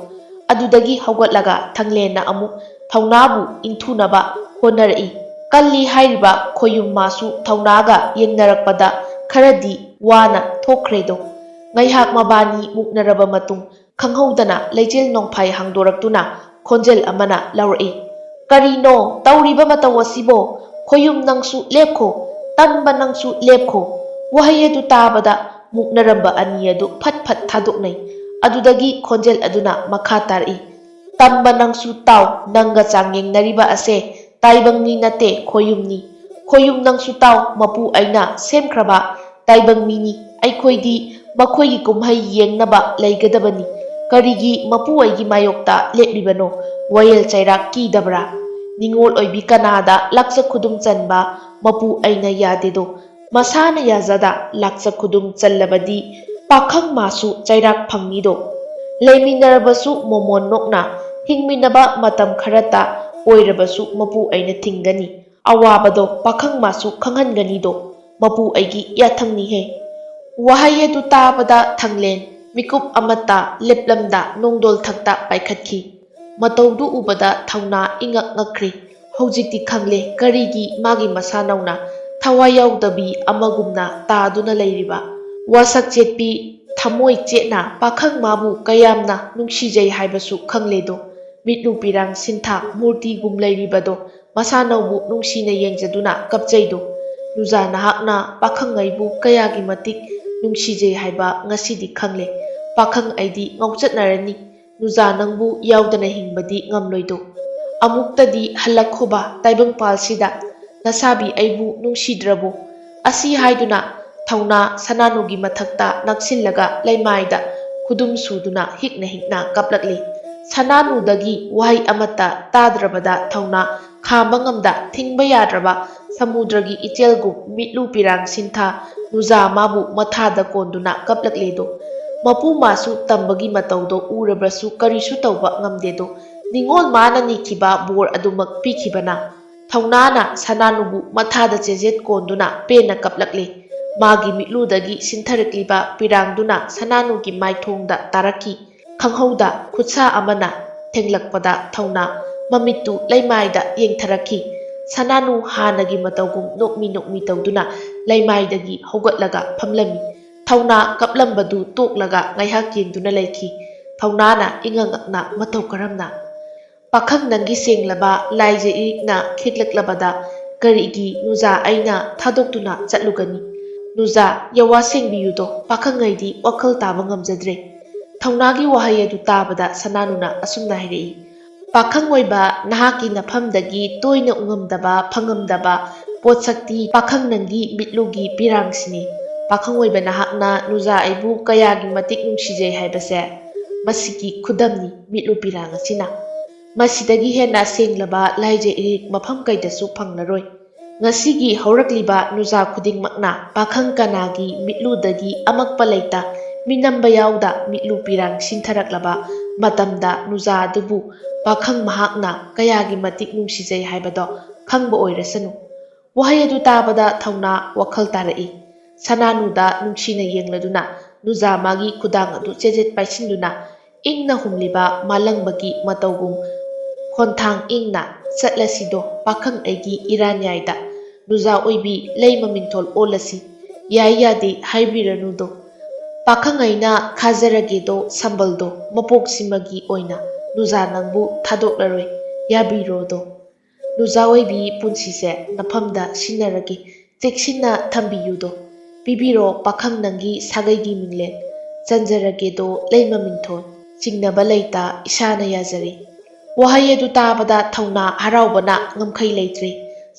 ꯑꯗꯨꯗꯒꯤ ꯍꯧꯒꯠꯂꯒ ꯊꯥꯡꯂꯦꯟꯅ ꯑꯃꯨꯛ ꯊꯧꯅꯥꯕꯨ ꯏꯟꯊꯨꯅꯕ ꯍꯣꯠꯅꯔꯛꯏ꯫ ꯀꯜꯂꯤ ꯍꯥꯏꯔꯤꯕ ꯈꯣꯌꯨꯝ ꯃꯥꯁꯨ ꯊꯧꯅꯥꯒ ꯌꯦꯡꯅꯔꯛꯄꯗ ꯈꯔꯗꯤ ꯋꯥꯅ ꯊꯣꯛꯈ꯭ꯔꯦꯗꯣ꯫ ꯉꯩꯍꯥꯛ ꯃꯕꯥꯅꯤ ꯃꯨꯛꯅꯔꯕ ꯃꯇꯨꯡ ꯈꯪꯍꯧꯗꯅ ꯂꯩꯆꯤꯜ ꯅꯣꯡꯐꯥꯏ ꯍꯥꯡꯗꯣꯔꯛꯇꯨꯅ ꯈꯣꯟꯖꯦꯜ ꯑꯃꯅ ꯂꯥꯎꯔꯛꯏ, "ꯀꯔꯤꯅꯣ ꯇꯧꯔꯤꯕ ꯃꯇꯧ ꯑꯁꯤꯕꯣ? ꯈꯣꯌꯨꯝ ꯅꯪꯁꯨ ꯂꯦꯞꯈꯣ, ꯇꯝꯕ ꯅꯪꯁꯨ ꯂꯦꯞꯈꯣ"꯫ ꯋꯥꯍꯩ ꯑꯗꯨ ꯇꯥꯕꯗ ꯃꯨꯛꯅꯔꯝꯕ ꯑꯅꯤ ꯑꯗꯨ ꯐꯠ ꯐꯠ ꯊꯥꯗꯣꯛꯅꯩ꯫ ꯑꯗꯨꯗꯒꯤ ꯈꯣꯟꯖꯦꯜ ꯑꯗꯨꯅ ꯃꯈꯥ ꯇꯥꯔꯛꯏ, "ꯇꯝꯕ ꯅꯪꯁꯨ ꯇꯥꯎ, ꯅꯪꯒ ꯆꯥꯡꯌꯦꯡꯅꯔꯤꯕ ꯑꯁꯦ ꯇꯥꯏꯕꯪ ꯃꯤ ꯅꯠꯇꯦ, ꯈꯣꯌꯨꯝꯅꯤ꯫ ꯈꯣꯌꯨꯝ, ꯅꯪꯁꯨ ꯇꯥꯎ, ꯃꯄꯨ ꯑꯩꯅ ꯁꯦꯝꯈ꯭ꯔꯕ ꯇꯥꯏꯕꯪ ꯃꯤꯅꯤ꯫ ꯑꯩꯈꯣꯏꯗꯤ ꯃꯈꯣꯏꯒꯤ ꯀꯨꯝꯍꯩ ꯌꯦꯡꯅꯕ ꯂꯩꯒꯗꯕꯅꯤ꯫ ꯀꯔꯤꯒꯤ ꯃꯄꯨ ꯑꯩꯒꯤ ꯃꯥꯌꯣꯛꯇ ꯂꯦꯞꯂꯤꯕꯅꯣ? ꯋꯥꯌꯦꯜ ꯆꯩꯔꯥꯛ ꯀꯤꯗꯕ꯭ꯔꯥ? ꯅꯤꯡꯉꯣꯜ ꯑꯣꯏꯕꯤ ꯀꯅꯥꯗ ꯂꯥꯛꯆ ꯈꯨꯗꯨꯝ ꯆꯟꯕ ꯃꯄꯨ ꯑꯩꯅ ꯌꯥꯗꯦꯗꯣ꯫ ꯃꯁꯥꯅ ꯌꯥꯖꯗ ꯂꯥꯛꯆ ꯈꯨꯗꯨꯝ ꯆꯜꯂꯕꯗꯤ ꯄꯥꯈꯪ ꯃꯥꯁꯨ ꯆꯩꯔꯥꯛ ꯐꯪꯅꯤꯗꯣ꯫ ꯂꯩꯃꯤꯟꯅꯔꯕꯁꯨ ꯃꯣꯃꯣꯟ ꯅꯣꯛꯅ, ꯍꯤꯡꯃꯤꯟꯅꯕ ꯃꯇꯝ ꯈꯔꯇ ꯑꯣꯏꯔꯕꯁꯨ ꯃꯄꯨ ꯑꯩꯅ ꯊꯤꯡꯒꯅꯤ꯫ ꯑꯋꯥꯕꯗꯣ ꯄꯥꯈꯪ ꯃꯥꯁꯨ ꯈꯪꯍꯟꯒꯅꯤꯗꯣ꯫ ꯃꯄꯨ ꯑꯩꯒꯤ ꯌꯥꯊꯪꯅꯤꯍꯦ꯫ ꯋꯥꯍꯩ ꯑꯗꯨ ꯇꯥꯕꯗ ꯊꯥꯡꯂꯦꯟ ꯃꯤꯀꯨꯞ ꯑꯃꯠꯇ ꯂꯦꯞꯂꯝꯗ ꯅꯣꯡꯗꯣꯜ ꯊꯛꯇ ꯄꯥꯏꯈꯠꯈꯤ꯫ ꯃꯇꯧꯗꯨ ꯎꯕꯗ ꯊꯧꯅꯥ ꯏꯉꯛ ꯉꯛꯈ꯭ꯔꯦ꯫ ꯍꯧꯖꯤꯛꯇꯤ ꯈꯪꯂꯦ ꯀꯔꯤꯒꯤ ꯃꯥꯒꯤ ꯃꯁꯥꯅꯧꯅ ꯊꯋꯥꯏ ꯌꯥꯎꯗꯕꯤ ꯑꯃꯒꯨꯝꯅ ꯇꯥꯗꯨꯅ ꯂꯩꯔꯤꯕ꯫ ꯋꯥꯁꯛ ꯆꯦꯠꯄꯤ ꯊꯃꯣꯏ ꯆꯦꯠꯅ ꯄꯥꯈꯪ ꯃꯥꯕꯨ ꯀꯌꯥꯝꯅ ꯅꯨꯡꯁꯤꯖꯩ ꯍꯥꯏꯕꯁꯨ ꯈꯪꯂꯦꯗꯣ꯫ ꯃꯤꯠꯂꯨ ꯄꯤꯔꯥꯡ ꯁꯤꯟꯊꯥ ꯃꯨꯔꯇꯤꯒꯨꯝ ꯂꯩꯔꯤꯕꯗꯣ ꯃꯁꯥꯅꯧꯕꯨ ꯅꯨꯡꯁꯤꯅ ꯌꯦꯡꯖꯗꯨꯅ ꯀꯞꯆꯩꯗꯣ꯫ ꯅꯨꯖꯥ, ꯅꯍꯥꯛꯅ ꯄꯥꯈꯪ ꯑꯩꯕꯨ ꯀꯌꯥꯒꯤ ꯃꯇꯤꯛ ꯅꯨꯡꯁꯤꯖꯩ ꯍꯥꯏꯕ ꯉꯁꯤꯗꯤ ꯈꯪꯂꯦ꯫ ꯄꯥꯈꯪ ꯑꯩꯗꯤ ꯉꯥꯎꯆꯠꯅꯔꯅꯤ꯫ ꯅꯨꯖꯥ, ꯅꯪꯕꯨ ꯌꯥꯎꯗꯅ ꯍꯤꯡꯕꯗꯤ ꯉꯝꯂꯣꯏꯗꯣ꯫ ꯑꯃꯨꯛꯇꯗꯤ ꯍꯜꯂꯛꯈꯣꯕ ꯇꯥꯏꯕꯪꯄꯥꯜꯁꯤꯗ꯫ ꯅꯁꯥꯕꯤ ꯑꯩꯕꯨ ꯅꯨꯡꯁꯤꯗ꯭ꯔꯕꯣ? ꯑꯁꯤ ꯍꯥꯏꯗꯨꯅ ꯊꯧꯅꯥ ꯁꯅꯥꯅꯨꯒꯤ ꯃꯊꯛꯇ ꯅꯛꯁꯤꯜꯂꯒ ꯂꯩꯃꯥꯏꯗ ꯈꯨꯗꯨꯝ ꯁꯨꯗꯨꯅ ꯍꯤꯛꯅ ꯍꯤꯛꯅ ꯀꯞꯂꯛꯂꯤ꯫ ꯁꯅꯥꯅꯨꯗꯒꯤ ꯋꯥꯍꯩ ꯑꯃꯠꯇ ꯇꯥꯗ꯭ꯔꯕꯗ ꯊꯧꯅꯥ ꯈꯥꯝꯕ ꯉꯝꯗ ꯊꯤꯡꯕ ꯌꯥꯗ꯭ꯔꯕ ꯁꯃꯨꯗ꯭ꯔꯒꯤ ꯏꯆꯦꯜꯒꯨꯝ ꯃꯤꯠꯂꯨ ꯄꯤꯔꯥꯡ ꯁꯤꯟꯊꯥ ꯅꯨꯖꯥ ꯃꯥꯕꯨ ꯃꯊꯥꯗ ꯀꯣꯟꯗꯨꯅ ꯀꯞꯂꯛꯂꯦꯗꯣ꯫ ꯃꯄꯨ ꯃꯥꯁꯨ ꯇꯝꯕꯒꯤ ꯃꯇꯧꯗꯣ ꯎꯔꯕꯁꯨ ꯀꯔꯤꯁꯨ ꯇꯧꯕ ꯉꯝꯗꯦꯗꯣ꯫ ꯅꯤꯡꯉꯣꯜ ꯃꯥꯅ ꯅꯤꯈꯤꯕ ꯕꯣꯔ ꯑꯗꯨꯃꯛ ꯄꯤꯈꯤꯕꯅ꯫ ꯊꯧꯅꯥꯅ ꯁꯅꯥꯅꯨꯕꯨ ꯃꯊꯥꯗ ꯆꯦꯖꯦꯠ ꯀꯣꯟꯗꯨꯅ ꯄꯦꯟꯅ ꯀꯞꯂꯛꯂꯦ꯫ ꯃꯥꯒꯤ ꯃꯤꯠꯂꯨꯗꯒꯤ ꯁꯤꯟꯊꯔꯛꯂꯤꯕ ꯄꯤꯔꯥꯡꯗꯨꯅ ꯁꯅꯥꯅꯨꯒꯤ ꯃꯥꯏꯊꯣꯡꯗ ꯇꯥꯔꯛꯈꯤ꯫ ꯈꯪꯍꯧꯗ ꯈꯨꯠꯁꯥ ꯑꯃꯅ ꯊꯦꯡꯂꯛꯄꯗ ꯊꯧꯅꯥ ꯃꯃꯤꯠꯇꯨ ꯂꯩꯃꯥꯏꯗ ꯌꯦꯡꯊꯔꯛꯈꯤ꯫ ꯁꯅꯥꯅꯨ ꯍꯥꯟꯅꯒꯤ ꯃꯇꯧꯒꯨꯝ ꯅꯣꯛꯃꯤ ꯅꯣꯛꯃꯤ ꯇꯧꯗꯨꯅ ꯂꯩꯃꯥꯏꯗꯒꯤ ꯍꯧꯒꯠꯂꯒ ꯐꯝꯂꯝꯃꯤ꯫ ꯊꯧꯅꯥ ꯀꯞꯂꯝꯕꯗꯨ ꯇꯣꯛꯂꯒ ꯉꯥꯏꯍꯥꯛ ꯌꯦꯡꯗꯨꯅ ꯂꯩꯈꯤ꯫ ꯊꯧꯅꯥꯅ ꯏꯉꯛ ꯉꯛꯅ, "ꯃꯇꯧ ꯀꯔꯝꯅ?" "ꯄꯥꯈꯪ, ꯅꯪꯒꯤ ꯁꯦꯡꯂꯕ ꯂꯥꯏꯖ ꯏꯔꯤꯛꯅ ꯈꯤꯛꯂꯛꯂꯕꯗ ꯀꯔꯤꯒꯤ ꯅꯨꯖꯥ ꯑꯩꯅ ꯊꯥꯗꯣꯛꯇꯨꯅ ꯆꯠꯂꯨꯒꯅꯤ? ꯅꯨꯖꯥ, ꯌꯋꯥ ꯁꯦꯡꯕꯤꯌꯨꯗꯣ, ꯄꯥꯈꯪ ꯑꯩꯗꯤ ꯋꯥꯈꯜ ꯇꯥꯕ ꯉꯝꯖꯗ꯭ꯔꯦ꯫" ꯊꯧꯅꯥꯒꯤ ꯋꯥꯍꯩ ꯑꯗꯨ ꯇꯥꯕꯗ ꯁꯅꯥꯅꯨꯅ ꯑꯁꯨꯝꯅ ꯍꯥꯏꯔꯛꯏ, "ꯄꯥꯈꯪ ꯑꯣꯏꯕ ꯅꯍꯥꯛꯀꯤ ꯅꯐꯝꯗꯒꯤ ꯇꯣꯏꯅ ꯎꯉꯝꯗꯕ ꯐꯪꯉꯝꯗꯕ ꯄꯣꯠꯁꯛꯇꯤ ꯄꯥꯈꯪ ꯅꯪꯒꯤ ꯃꯤꯠꯂꯨꯒꯤ ꯄꯤꯔꯥꯡꯁꯤꯅꯤ꯫ ꯄꯥꯈꯪ ꯑꯣꯏꯕ ꯅꯍꯥꯛꯅ ꯅꯨꯖꯥ ꯑꯩꯕꯨ ꯀꯌꯥꯒꯤ ꯃꯇꯤꯛ ꯅꯨꯡꯁꯤꯖꯩ ꯍꯥꯏꯕꯁꯦ ꯃꯁꯤꯒꯤ ꯈꯨꯗꯝꯅꯤ ꯃꯤꯠꯂꯨ ꯄꯤꯔꯥꯡ ꯑꯁꯤꯅ꯫ ꯃꯁꯤꯗꯒꯤ ꯍꯦꯟꯅ ꯁꯦꯡꯂꯕ ꯂꯥꯏꯖ ꯏꯔꯤꯛ ꯃꯐꯝ ꯀꯩꯗꯁꯨ ꯐꯪꯂꯔꯣꯏ꯫ ꯉꯁꯤꯒꯤ ꯍꯧꯔꯛꯂꯤꯕ ꯅꯨꯖꯥ ꯈꯨꯗꯤꯡꯃꯛꯅ ꯄꯥꯈꯪ ꯀꯅꯥꯒꯤ ꯃꯤꯠꯂꯨꯗꯒꯤ ꯑꯃꯛꯄ ꯂꯩꯇ ꯃꯤꯅꯝꯕ ꯌꯥꯎꯗ ꯃꯤꯠꯂꯨ ꯄꯤꯔꯥꯡ ꯁꯤꯟꯊꯔꯛꯂꯕ ꯃꯇꯝꯗ ꯅꯨꯖꯥ ꯑꯗꯨꯕꯨ ꯄꯥꯈꯪ ꯃꯍꯥꯛꯅ ꯀꯌꯥꯒꯤ ꯃꯇꯤꯛ ꯅꯨꯡꯁꯤꯖꯩ ꯍꯥꯏꯕꯗꯣ ꯈꯪꯕ ꯑꯣꯏꯔꯁꯅꯨ꯫ ꯋꯥꯍꯩ ꯑꯗꯨ ꯇꯥꯕꯗ ꯊꯧꯅꯥ ꯋꯥꯈꯜ ꯇꯥꯔꯛꯏ꯫ ꯁꯅꯥꯅꯨꯗ ꯅꯨꯡꯁꯤꯅ ꯌꯦꯡꯂꯗꯨꯅ ꯅꯨꯖꯥ ꯃꯥꯒꯤ ꯈꯨꯗꯥꯡ ꯑꯗꯨ ꯆꯦꯖꯦꯠ ꯄꯥꯏꯁꯤꯟꯗꯨꯅ ꯏꯪꯅ ꯍꯨꯝꯂꯤꯕ ꯃꯥꯂꯪꯕꯒꯤ ꯃꯇꯧꯒꯨꯝ ꯈꯣꯟꯊꯥꯡ ꯏꯪꯅ, "ꯆꯠꯂꯁꯤꯗꯣ ꯄꯥꯈꯪ ꯑꯩꯒꯤ ꯏꯔꯥꯟꯌꯥꯏꯗ, ꯅꯨꯖꯥ ꯑꯣꯏꯕꯤ ꯂꯩꯃ ꯃꯤꯡꯊꯣꯜ ꯑꯣꯜꯂꯁꯤ, ꯌꯥꯏ ꯌꯥꯗꯦ ꯍꯥꯏꯕꯤꯔꯅꯨꯗꯣ, ꯄꯥꯈꯪ ꯑꯩꯅ ꯈꯥꯖꯔꯒꯦꯗꯣ ꯁꯝꯕꯜꯗꯣ, ꯃꯄꯣꯛꯁꯤꯃꯒꯤ ꯑꯣꯏꯅ ꯅꯨꯖꯥ ꯅꯪꯕꯨ ꯊꯥꯗꯣꯛꯂꯔꯣꯏ, ꯌꯥꯕꯤꯔꯣꯗꯣ꯫ ꯅꯨꯖꯥ ꯑꯣꯏꯕꯤ ꯄꯨꯟꯁꯤꯁꯦ ꯅꯐꯝꯗ ꯁꯤꯟꯅꯔꯒꯦ, ꯆꯦꯛꯁꯤꯟꯅ ꯊꯝꯕꯤꯌꯨꯗꯣ, ꯄꯤꯕꯤꯔꯣ ꯄꯥꯈꯪ ꯅꯪꯒꯤ ꯁꯥꯒꯩꯒꯤ ꯃꯤꯡꯂꯦꯟ, ꯆꯟꯖꯔꯒꯦꯗꯣ ꯂꯩꯃ ꯃꯤꯡꯊꯣꯜ, ꯆꯤꯡꯅꯕ ꯂꯩꯇ ꯏꯁꯥꯅ ꯌꯥꯖꯔꯦ"꯫ ꯋꯥꯍꯩ ꯑꯗꯨ ꯇꯥꯕꯗ ꯊꯧꯅꯥ ꯍꯔꯥꯎꯕꯅ ꯉꯝꯈꯩ ꯂꯩꯇ꯭ꯔꯦ꯫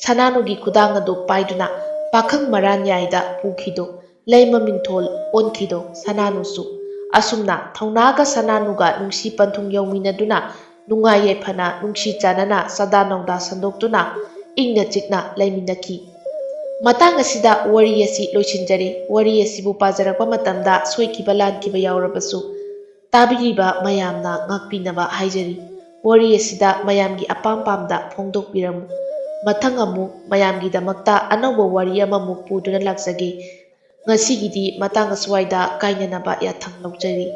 ꯁꯅꯥꯅꯨꯒꯤ ꯈꯨꯗꯥꯡ ꯑꯗꯨ ꯄꯥꯏꯗꯨꯅ ꯄꯥꯈꯪ ꯃꯔꯥꯟꯌꯥꯏꯗ ꯄꯨꯈꯤꯗꯣ, ꯂꯩꯃ ꯃꯤꯡꯊꯣꯜ ꯑꯣꯟꯈꯤꯗꯣ ꯁꯅꯥꯅꯨꯁꯨ꯫ ꯑꯁꯨꯝꯅ ꯊꯧꯅꯥꯒ ꯁꯅꯥꯅꯨꯒ ꯅꯨꯡꯁꯤ ꯄꯟꯊꯨꯡ ꯌꯧꯃꯤꯟꯅꯗꯨꯅ ꯅꯨꯡꯉꯥꯏ ꯌꯥꯏꯐꯅ ꯅꯨꯡꯁꯤ ꯆꯥꯟꯅꯅ ꯆꯥꯗꯥ ꯅꯧꯗꯥ ꯁꯟꯗꯣꯛꯇꯨꯅ ꯏꯪꯅ ꯆꯤꯛꯅ ꯂꯩꯃꯤꯟꯅꯈꯤ꯫ ꯃꯇꯥꯡ ꯑꯁꯤꯗ ꯋꯥꯔꯤ ꯑꯁꯤ ꯂꯣꯏꯁꯤꯟꯖꯔꯦ꯫ ꯋꯥꯔꯤ ꯑꯁꯤꯕꯨ ꯄꯥꯖꯔꯛꯄ ꯃꯇꯝꯗ ꯁꯣꯏꯈꯤꯕ ꯂꯥꯟꯈꯤꯕ ꯌꯥꯎꯔꯕꯁꯨ ꯇꯥꯕꯤꯔꯤꯕ ꯃꯌꯥꯝꯅ ꯉꯥꯛꯄꯤꯅꯕ ꯍꯥꯏꯖꯔꯤ꯫ ꯋꯥꯔꯤ ꯑꯁꯤꯗ ꯃꯌꯥꯝꯒꯤ ꯑꯄꯥꯝ ꯄꯥꯝꯗ ꯐꯣꯡꯗꯣꯛꯄꯤꯔꯝꯃꯨ꯫ ꯃꯊꯪ ꯑꯃꯨꯛ ꯃꯌꯥꯝꯒꯤꯗꯃꯛꯇ ꯑꯅꯧꯕ ꯋꯥꯔꯤ ꯑꯃꯃꯨꯛ ꯄꯨꯗꯨꯅ ꯂꯥꯛꯆꯒꯦ꯫ ꯉꯁꯤꯒꯤꯗꯤ ꯃꯇꯥꯡ ꯑꯁ꯭ꯋꯥꯏꯗ ꯀꯥꯏꯅꯅꯕ ꯌꯥꯊꯪ ꯂꯧꯖꯔꯤ꯫